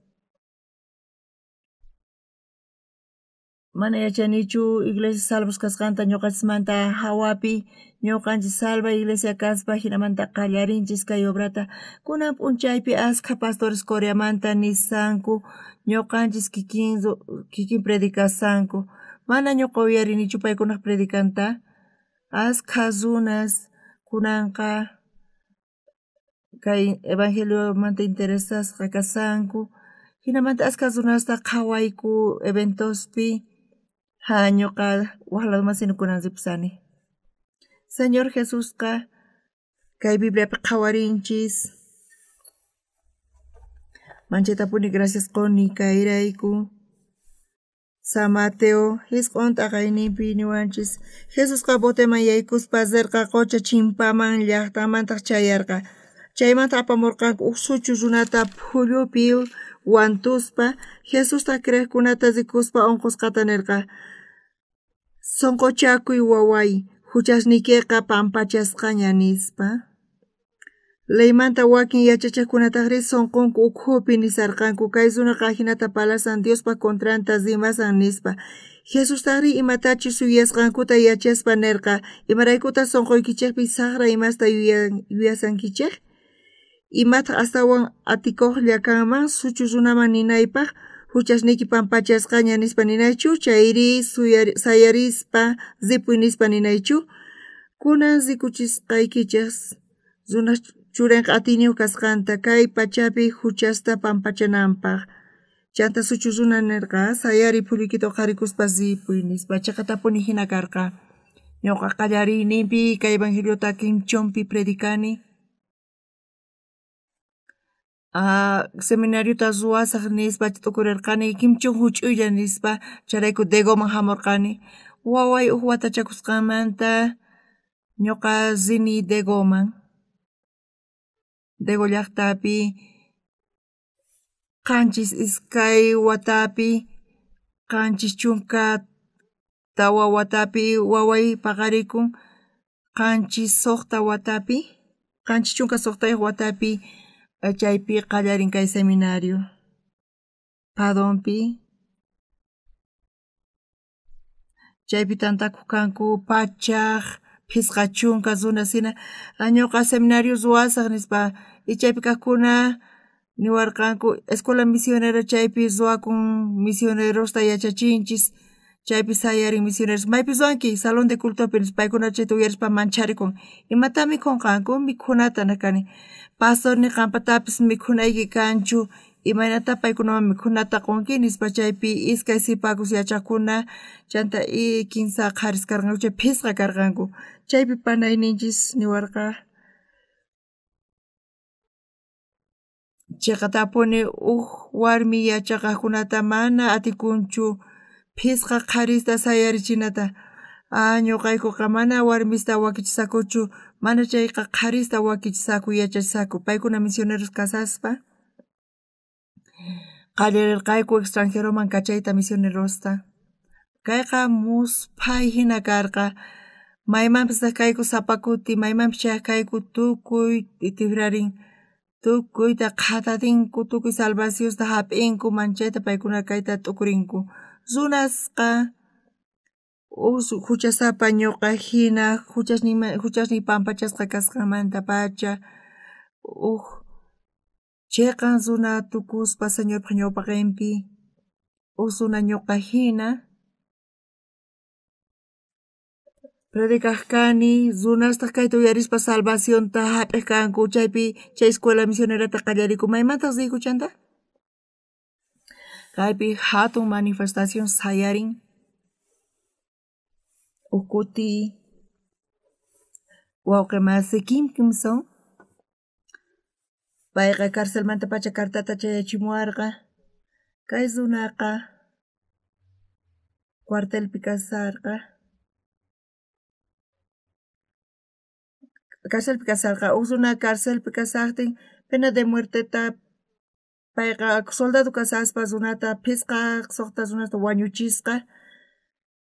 Mana yachanichu iglesia salvos kasqanta ñuqanchismanta hawapi, ñuqanchis salva iglesia kaspa hinamanta qallarinchis kay obrata. Kunan p'unchaypi askha pastores Coreamanta nisanku ñuqanchis kikin predicasanku. Mana ñuqa uyarinichu paykunaq predicanta. Askha runas kunanqa kay evangeliomanta interesasqa kasanku. Hinamanta askha runasta qhawayku eventospi. Ha ñuqa waj ladoman sino kunan ripusani. Señor Jesusqa kay Bibliapi qhawarinchis. Manchatapuni gracias quni kayrayku. San Mateo 9 t'aqayninpi niwanchis. Jesusqa boteman yaykuspa rirqa qocha chimpaman llaqtamantaq chayarqa. Chaymanta apamurqanku uj suchu runata phullupi wantuspa. Jesusta creqkunata rikuspa unqusqata nirqa: Sonqochakuy waway, huchasniykiqa pampachasqaña nispa. Leymanta wakin yachachaqkunataqri sonqonku ukhupi nisarqanku kay runaqa ajinata parlasan Diospa contranta rimasan nispa. Jesustaqri imatachus yuyasqankuta yachaspa nirqa: Imaraykutaq sonqoykichikpi saqra imasta yuyasankichik? Imataq astawan atikuqlla kanman suchu runaman ninaypaq huchasniyki pampachasqaña nispa ninaychu, chayri sayarispa ripuy nispa ninaychu? Kunan rikuchisqaykichik runaj churinqa atiyniyuq kasqanta kay pachapi huchasta pampachananpaq. Chanta suchu runa nirqa: sayari phulluykita uqharikuspa ripuy nispa. Chiqatapuni hina karqa. Ñuqa qallariyninpi kay evangeliota Quinchonpi predicani. Seminariota ruwasaq nispa t'ukurirqani Quinchon huch'uylla nispa chayrayku Degoman hamurqani. Waway uj watachakusqanmanta ñuqa rini Degoman. Dego llaqtapi 72 watapi, 74 watapi waway paqarikun, 76 watapi, 76 watapi chaypi qallarin kay seminario. Padonpi chaypi tantakuq kanku 150 runas hina. Ñuqa seminario ruwasaq nispa y chaypi kaqkuna niwarqanku escuela misionera chaypi ruwakun misionerosta yachachinchis, chaypi sayarin misioneros. Maypi ruwanki? Salón de cultopi nispa. Paykuna chayta uyarispa mancharikun. Imata mikhunqanku? Mikhunata nirqani. Pastor ni qampatapis mikhunayki kanchu, imaynata paykunaman mikhunata qunki nispa. Chaypi 2 sipakus yachaqkuna chanta 3 qharis karqanku, chay 5 karqanku. Chaypi panayninchis niwarqa: chiqatapuni uj warmi yachaqaqkunata mana atikunchu 5 qharista sayarichinata. Ñuqaykuqa mana warmista wakichisakuchu, mana chayqa qharista wakichisaku yachachisaku. Paykuna misioneros kasaspa qallarirqayku extranjeroman kachayta misionerosta. Kayqa musphay hina karqa. Maymanpis rej kayku sapa kuti, maymanpis chayaj kayku tukuy tijrarin, tukuyta qhatatinku, tukuy salvacionta jap'inku, manchayta paykuna kayta t'ukurinku. Runasqa uj juchasapa ñuqa jina juchasniy pampachasqa kasqanmantapacha uj cheqan runa tukuspa Señorpaj ñawpaqenpi, uj runa ñuqa jina predicaj kani, runastaj kayta uyarispa salvacionta jap'ej kanku, chaypi chay escuela misionerata qallariku. Maymantaj riyku chanta? Kaypi jatun manifestación sayarin. Uj kuti wawqi masi Kim Kimson payqa carcelmantapacha cartata chayachimuwarqa. Kay runaqa cuartelpi kasarqa. Carcelpi kasarqa. Uj runa carcelpi kasajtin pena de muerteta payqa soldado kasaspa runata phisqa suqta runasta wañuchisqa.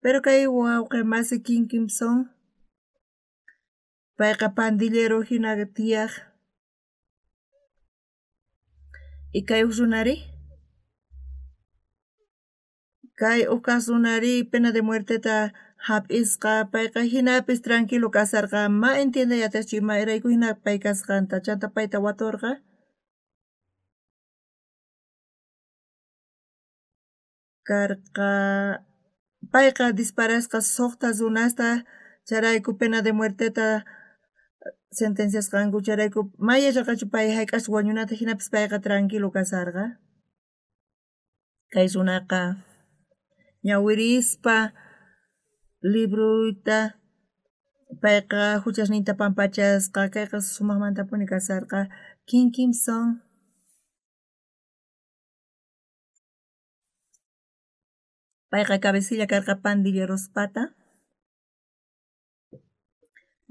Pero kay wawqi masi Kim Kimson payqa pandillero jina tiyaj. Y kay uj runari? Kay uj kaj runari pena de muerteta jap'isqa, payqa jinapis tranquilo kasarqa, ma entiendey atiqchu imarayku jina pay kasqanta, chanta payta waturqa. Karqa payqa disparasqa suqta runasta, chayrayku pena de muerteta sentenciasqanku, chayrayku ma yacharqachu pay jayk'aqchus wañunanta, jinapis payqa tranquilo kasarqa. Kay runaqa ñawirispa libruyta payqa juchasninta pampachasqa, kayqa sumajmantapuni kasarqa. Kim Kimson payqa cabecilla karqa pandillerospata.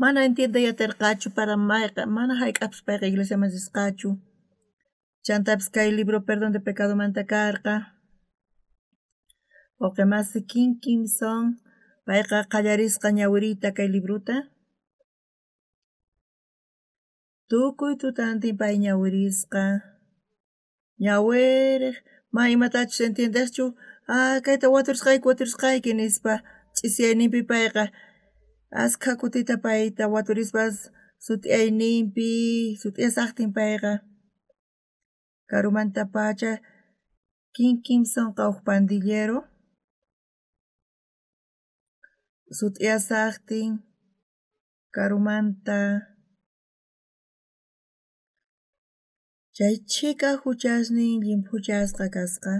Mana entiendey aterqachu para mayqa, mana jayk'aqpis payqa iglesiaman risqachu. Chantapis kay libro perdón de pecadomanta karqa. Wawqi masi Kim Kimson payqa qallarisqa ñawiriyta kay librota. Tukuy tutantin pay ñawirisqa. Ñawiriq ma imatachus entiendejchu, kayta waturisqayki nispa ch'isiyayninpi payqa askha kutita payta waturispa sut'iyayninpi sut'iyasaqtin payqa karumantapacha Kim Kimsonqa uj pandillero sut'iyasaqtin karumanta chay chhika juchasnin llimphuchasqa kasqa.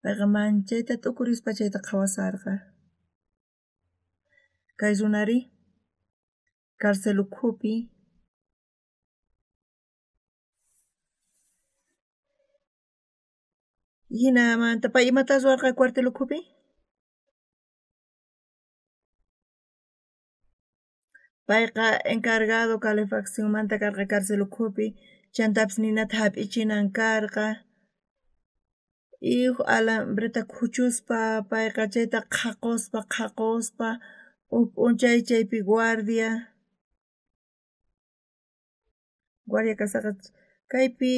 Payqa manchayta t'ukurispa chayta qhawasarqa. Kay runari cárcel ukhupi jinamanta pay imata ruwarqa cuartel ukhupi? Payqa encargado calefaccionmanta karqa cárcel ukhupi, chantapis ninata jap'ichinan karqa. Y uj alambreta khuchuspa payqa chayta qhaqospa uj p'unchay chaypi guardia kasarqa kaypi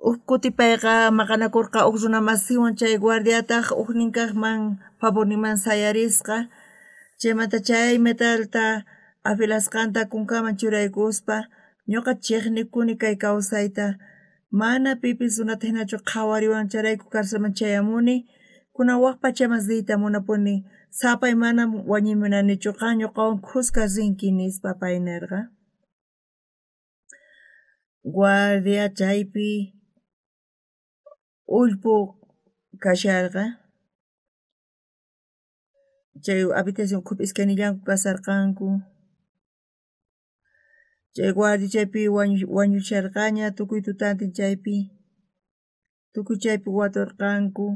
uj kuti payqa maqanakurqa uj runa masiwan, chay guardiataj ujnin kajman favorninman sayarisqa, chaymanta chay metalta afilasqanta kunkaman churaykuspa ñuqa chiqnikuni kay kawsayta, mana pipis runata jinachu qhawariwan, chayrayku carcelman chayamuni, kunan waj pachaman riyta munapuni, sapay mana wañuy munanichu, qan ñuqawan khuska rinki nispa pay nerqa. Guardia chaypi ullpu kasharqa, chay habitación ukhupi iskaynillanku kasarqanku. Chay guardia chaypi wañusharqaña tukuy tutantin chaypi, tukuy chaypi waturqanku,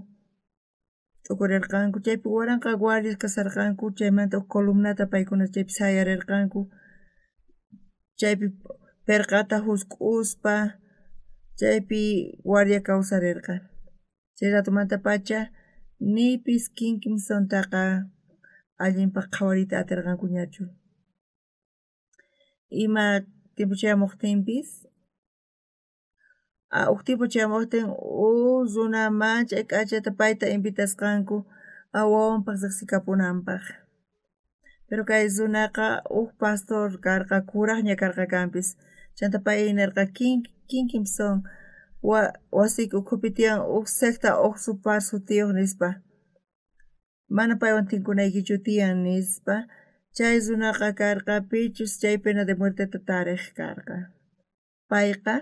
t'ukurerqanku, chaypi waranqa guardias kasarqanku, chaymanta uj columnata paykuna chaypi sayarerqanku, chaypi perqata jusk'uspa chaypi guardia kawsarerqa. Chay ratomantapacha Nipis King Kimsontaqa allinpaj qhawariyta aterqankuñachu. Ima tiempo chayamojtinpis, uj tiempo chayamojtin uj runa manchay k'achata payta invitasqanku wawanpaj rejsikapunanpaj. Pero kay runaqa uj pastor karqa, kurajña karqa kanpis. Chanta pay nerqa King Kimson wasiyki ukhupi tiyan uj secta uj supar sutiyuq nispa. Mana paywan tinkunaykichu tiyan nispa. Chay runaqa karqa pichus chay pena de muerteta tarej karqa. Payqa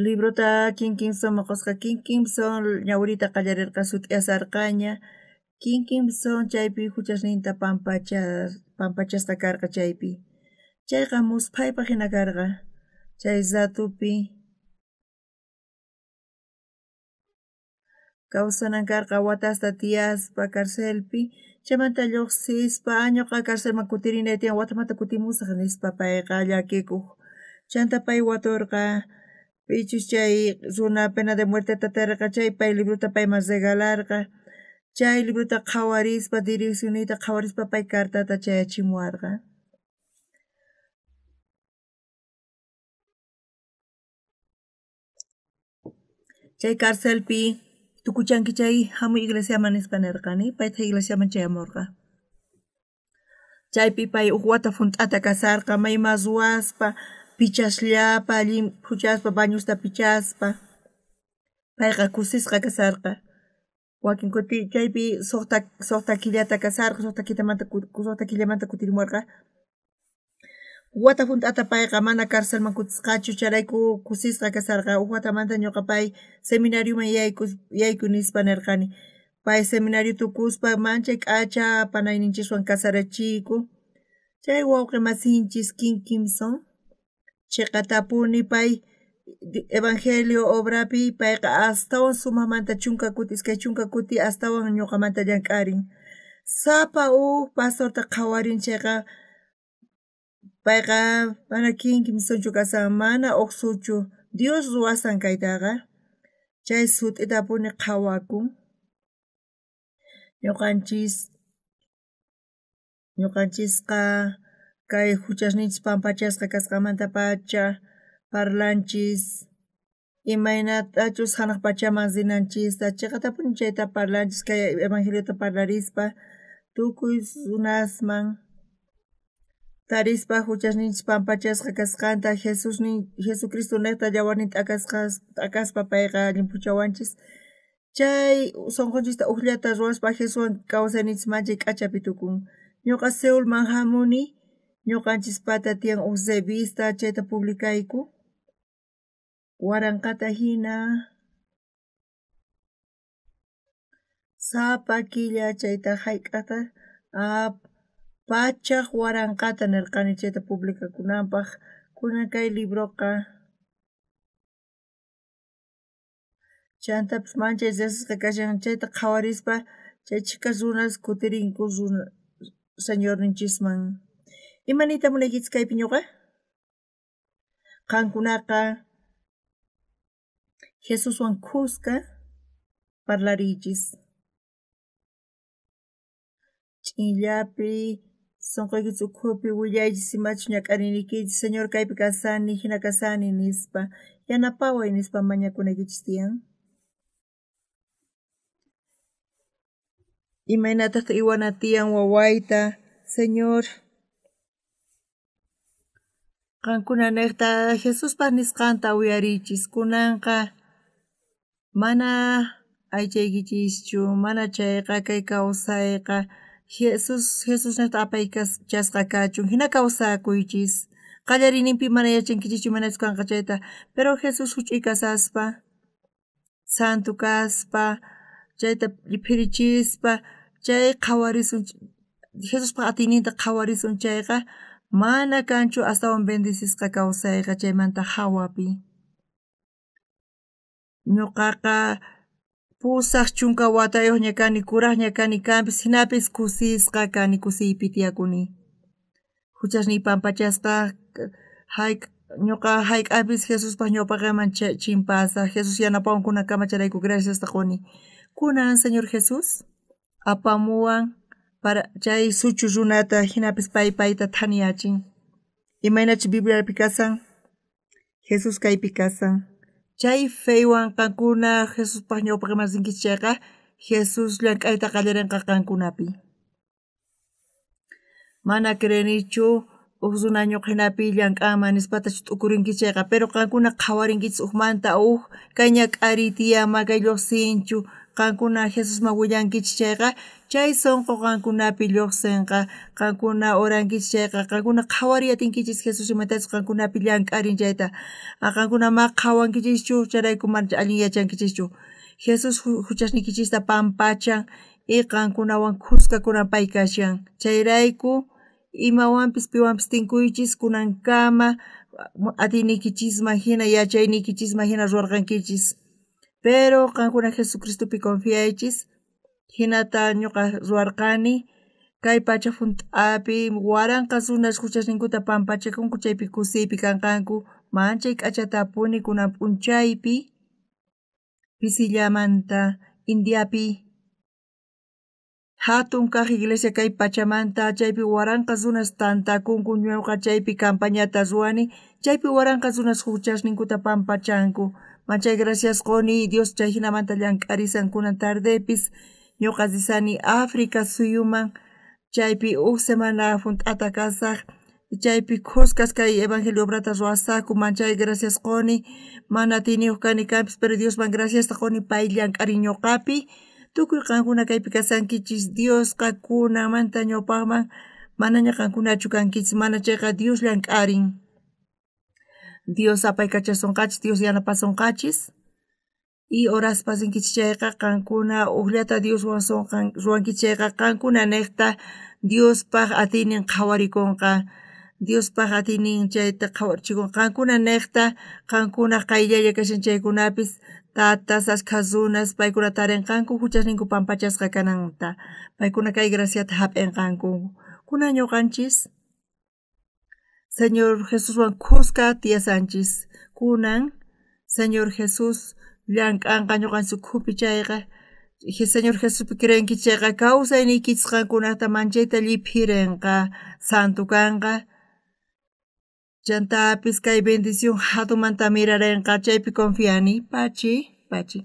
librota King Kimsonman qusqa. King Kimson ñawiriyta qallarerqa sut'iyasarqaña. King Kimson chaypi juchasninta pampachasqa karqa chaypi. Chayqa musphaypaj jina karqa. Chay ratupi kawsanan karqa watasta tiyaspa carcelpi, chaymanta lluqsispa ñuqa carcelman kutirinay tiyan watamanta kutimusaj nispa payqa llakikuq. Chanta pay waturqa pichus chay runa pena de muerteta tarerqa chay pay librota payman regalarqa. Chay librota qhawarispa direccionniyta qhawarispa pay cartata chayachimuwarqa. Chay carcelpi tukuchanki chay hamuy iglesiaman nispa nerqani, paytaj iglesiaman chayamurqa. Chaypi pay uj wata junt'ata kasarqa, mayma ruwaspa, pichasllapa, llimphuchaspa, bañusta pichaspa. Payqa kusisqa kasarqa. Wakin kuti chaypi suqta killata kasarqa, suqta killamanta kutirimuwarqa. Wata junt'ata payqa mana carcelman kutisqachu, chayrayku kusisqa kasarqa. Uj watamanta ñuqa pay seminarioman yayku nispa nerqani. Pay seminario tukuspa manchay k'acha panayninchiswan kasarachiyku. Chay wawqi masinchis King Kimson chiqatapuni pay evangelio obrapi payqa astawan sumajmanta 10 kuti 20 kuti astawan ñuqamanta llank'arin. Sapa uj pastorta qhawarin chayqa payqa mana King Kimsonchu kasan, mana uqsuchu. Dios ruwasan kaytaqa. Chay sut'itapuni qhawakun. Ñuqanchisqa kay juchasninchis pampachasqa kasqamantapacha parlanchis imaynatachus janaj pachaman rinanchista, chiqatapuni chayta parlanchis kay evangeliota parlarispa tukuy runasman tarispa juchasninchis pampachasqa kasqanta Jesucristo niqta yawarnin t'akaspa payqa llimphuchawanchis. Chay sunqunchista ujllata ruwaspa Jesuswan kawsayninchis manchay k'achapi tukun. Ñuqa Seulman hamuni, ñuqanchispata tiyan uj revista chayta publicayku. 1000 jina sapa killa chayta jayk'ata 100,000 nerqani chayta publicakunanpaj. Kunan kay libroqa chantapis manchay riqsisqa kashan chayta qhawarispa chay chhika runas kutirinku Señorninchisman. Ima niyta munaykichis kaypi ñuqa? Qankunaqa Jesuswan khuska parlariychis. Ch'inllapi sunquykichis ukhupi willaychis imachus ñak'ariniykichis, Señor kaypi kasani, jina kasani nispa, yanapaway nispa mañakunaykichis tiyan. Imaynataq iwana tiyan wawayta, Señor. Qankuna niqta Jesuspa nisqanta uyariychis. Kunanqa mana aychaykichischu, mana chayqa kay kawsayqa Jesús niqta apaykachasqa kachun, jina kawsakuychis. Qallariyninpi mana yachankichischu manachus kanqa chayta, pero Jesús huch'uy kasaspa, santo kaspa, chayta phirichispa, chay qhawarisun Jesuspa atiyninta qhawarisun chayqa mana kanchu astawan bendecisqa kawsayqa chaymanta hawapi. Ñuqaqa 80 watayuqña kani, kuraqña kani kanpis, hinapis kusisqa kani, kusiypi tiyakuni. Juchasniy pampachasqa Ñuqa hayk'apis Jesuspaj ñawpaqenman chimpasaj. Jesús yanapawan kunankama chayrayku graciasta quni. Kunan Señor Jesús apamuwan para chay suchu runata hinapis pay payta thaniyachin. Imaynachu Bibliapi kasan, Jesús kaypi kasan. Chay feywan qankuna Jesuspaj ñawpaqenman rinkichis chayqa Jesús llank'ayta qallarinqa qankunapi. Mana creenichu uj runa ñuqa hinapi llank'anman nispatachu t'ukurinkichis chayqa, pero qankuna qhawarinkichis ujmanta uj kay ñak'ariy tiyan ma kay lluqsinchu qankuna Jesusman willankichis chayqa chay sunqu qankunapi lluqsinqa qankuna orankichis chayqa qankuna qhawariy atinkichis Jesús imatachus qankunapi llank'arin chayta. Qankuna ma qhawankichischu chayrayku mana allin yachankichischu. Jesús huchasniykichista pampachan y qankunawan khuska kunan pay kashan. Chayrayku imawanpis piwanpis tinkuychis kunankama atiyniykichisman hina yachayniykichisman hina ruwarqankichis. Pero qankuna Jesucristopi confiaychis hinata ñuqa ruwarqani kay pacha hunt'api waranqa runas huchasninkuta pampachakunku chaypi kusiypi kanqanku manchay k'achatapuni kunan p'unchaypi pisillamanta Indiapi hatun kaq iglesia kay pachamanta chaypi waranqa runas tantakunku ñuqa chaypi campañata ruwani chaypi waranqa runas huchasninkuta pampachanku. Manchay gracias quni Dios chay hinamanta llank'arisan kunan tardepis ñuqa risani África suyuman chaypi uj semana hunt'ata kasaj chaypi khuskas kay evangelio obrata ruwasaqku manchay gracias quni mana atiyniyuq kani kanpis pero Diosman graciasta quni pay llank'arin ñuqapi tukuy qankuna kaypi kasankichis Diosqa kunanmanta ñawpaqman manaña qankunachu kankichis mana chayqa Dios llank'arin. Dios apaykachasunqachis Dios yanapasunqachis y oraspa rinkichis chayqa qankuna ujllata Dioswan ruwankichis chayqa qankuna niqta Diospaj atiynin qhawarikunqa. Diospaj atiynin chayta qhawarichikunqa. Qankuna niqta qankuna qayllalla kashan chaykunapis tatas ashkha runas paykuna tarinqanku huchasninku pampachasqa kananta. Paykuna kay graciata hap'inqanku. Kunan ñuqanchis Señor Jesuswan khuska tiyasanchis. Kunan Señor Jesús llank'anqa ñuqanchis ukhupi chayqa Señor Jesuspi creenkichis chayqa kawsayniykichis qankunata manchayta lliphirinqa santo kanqa. Chantapis kay bendición hatunmanta mirarinqa chaypi confiani. Pachi, pachi.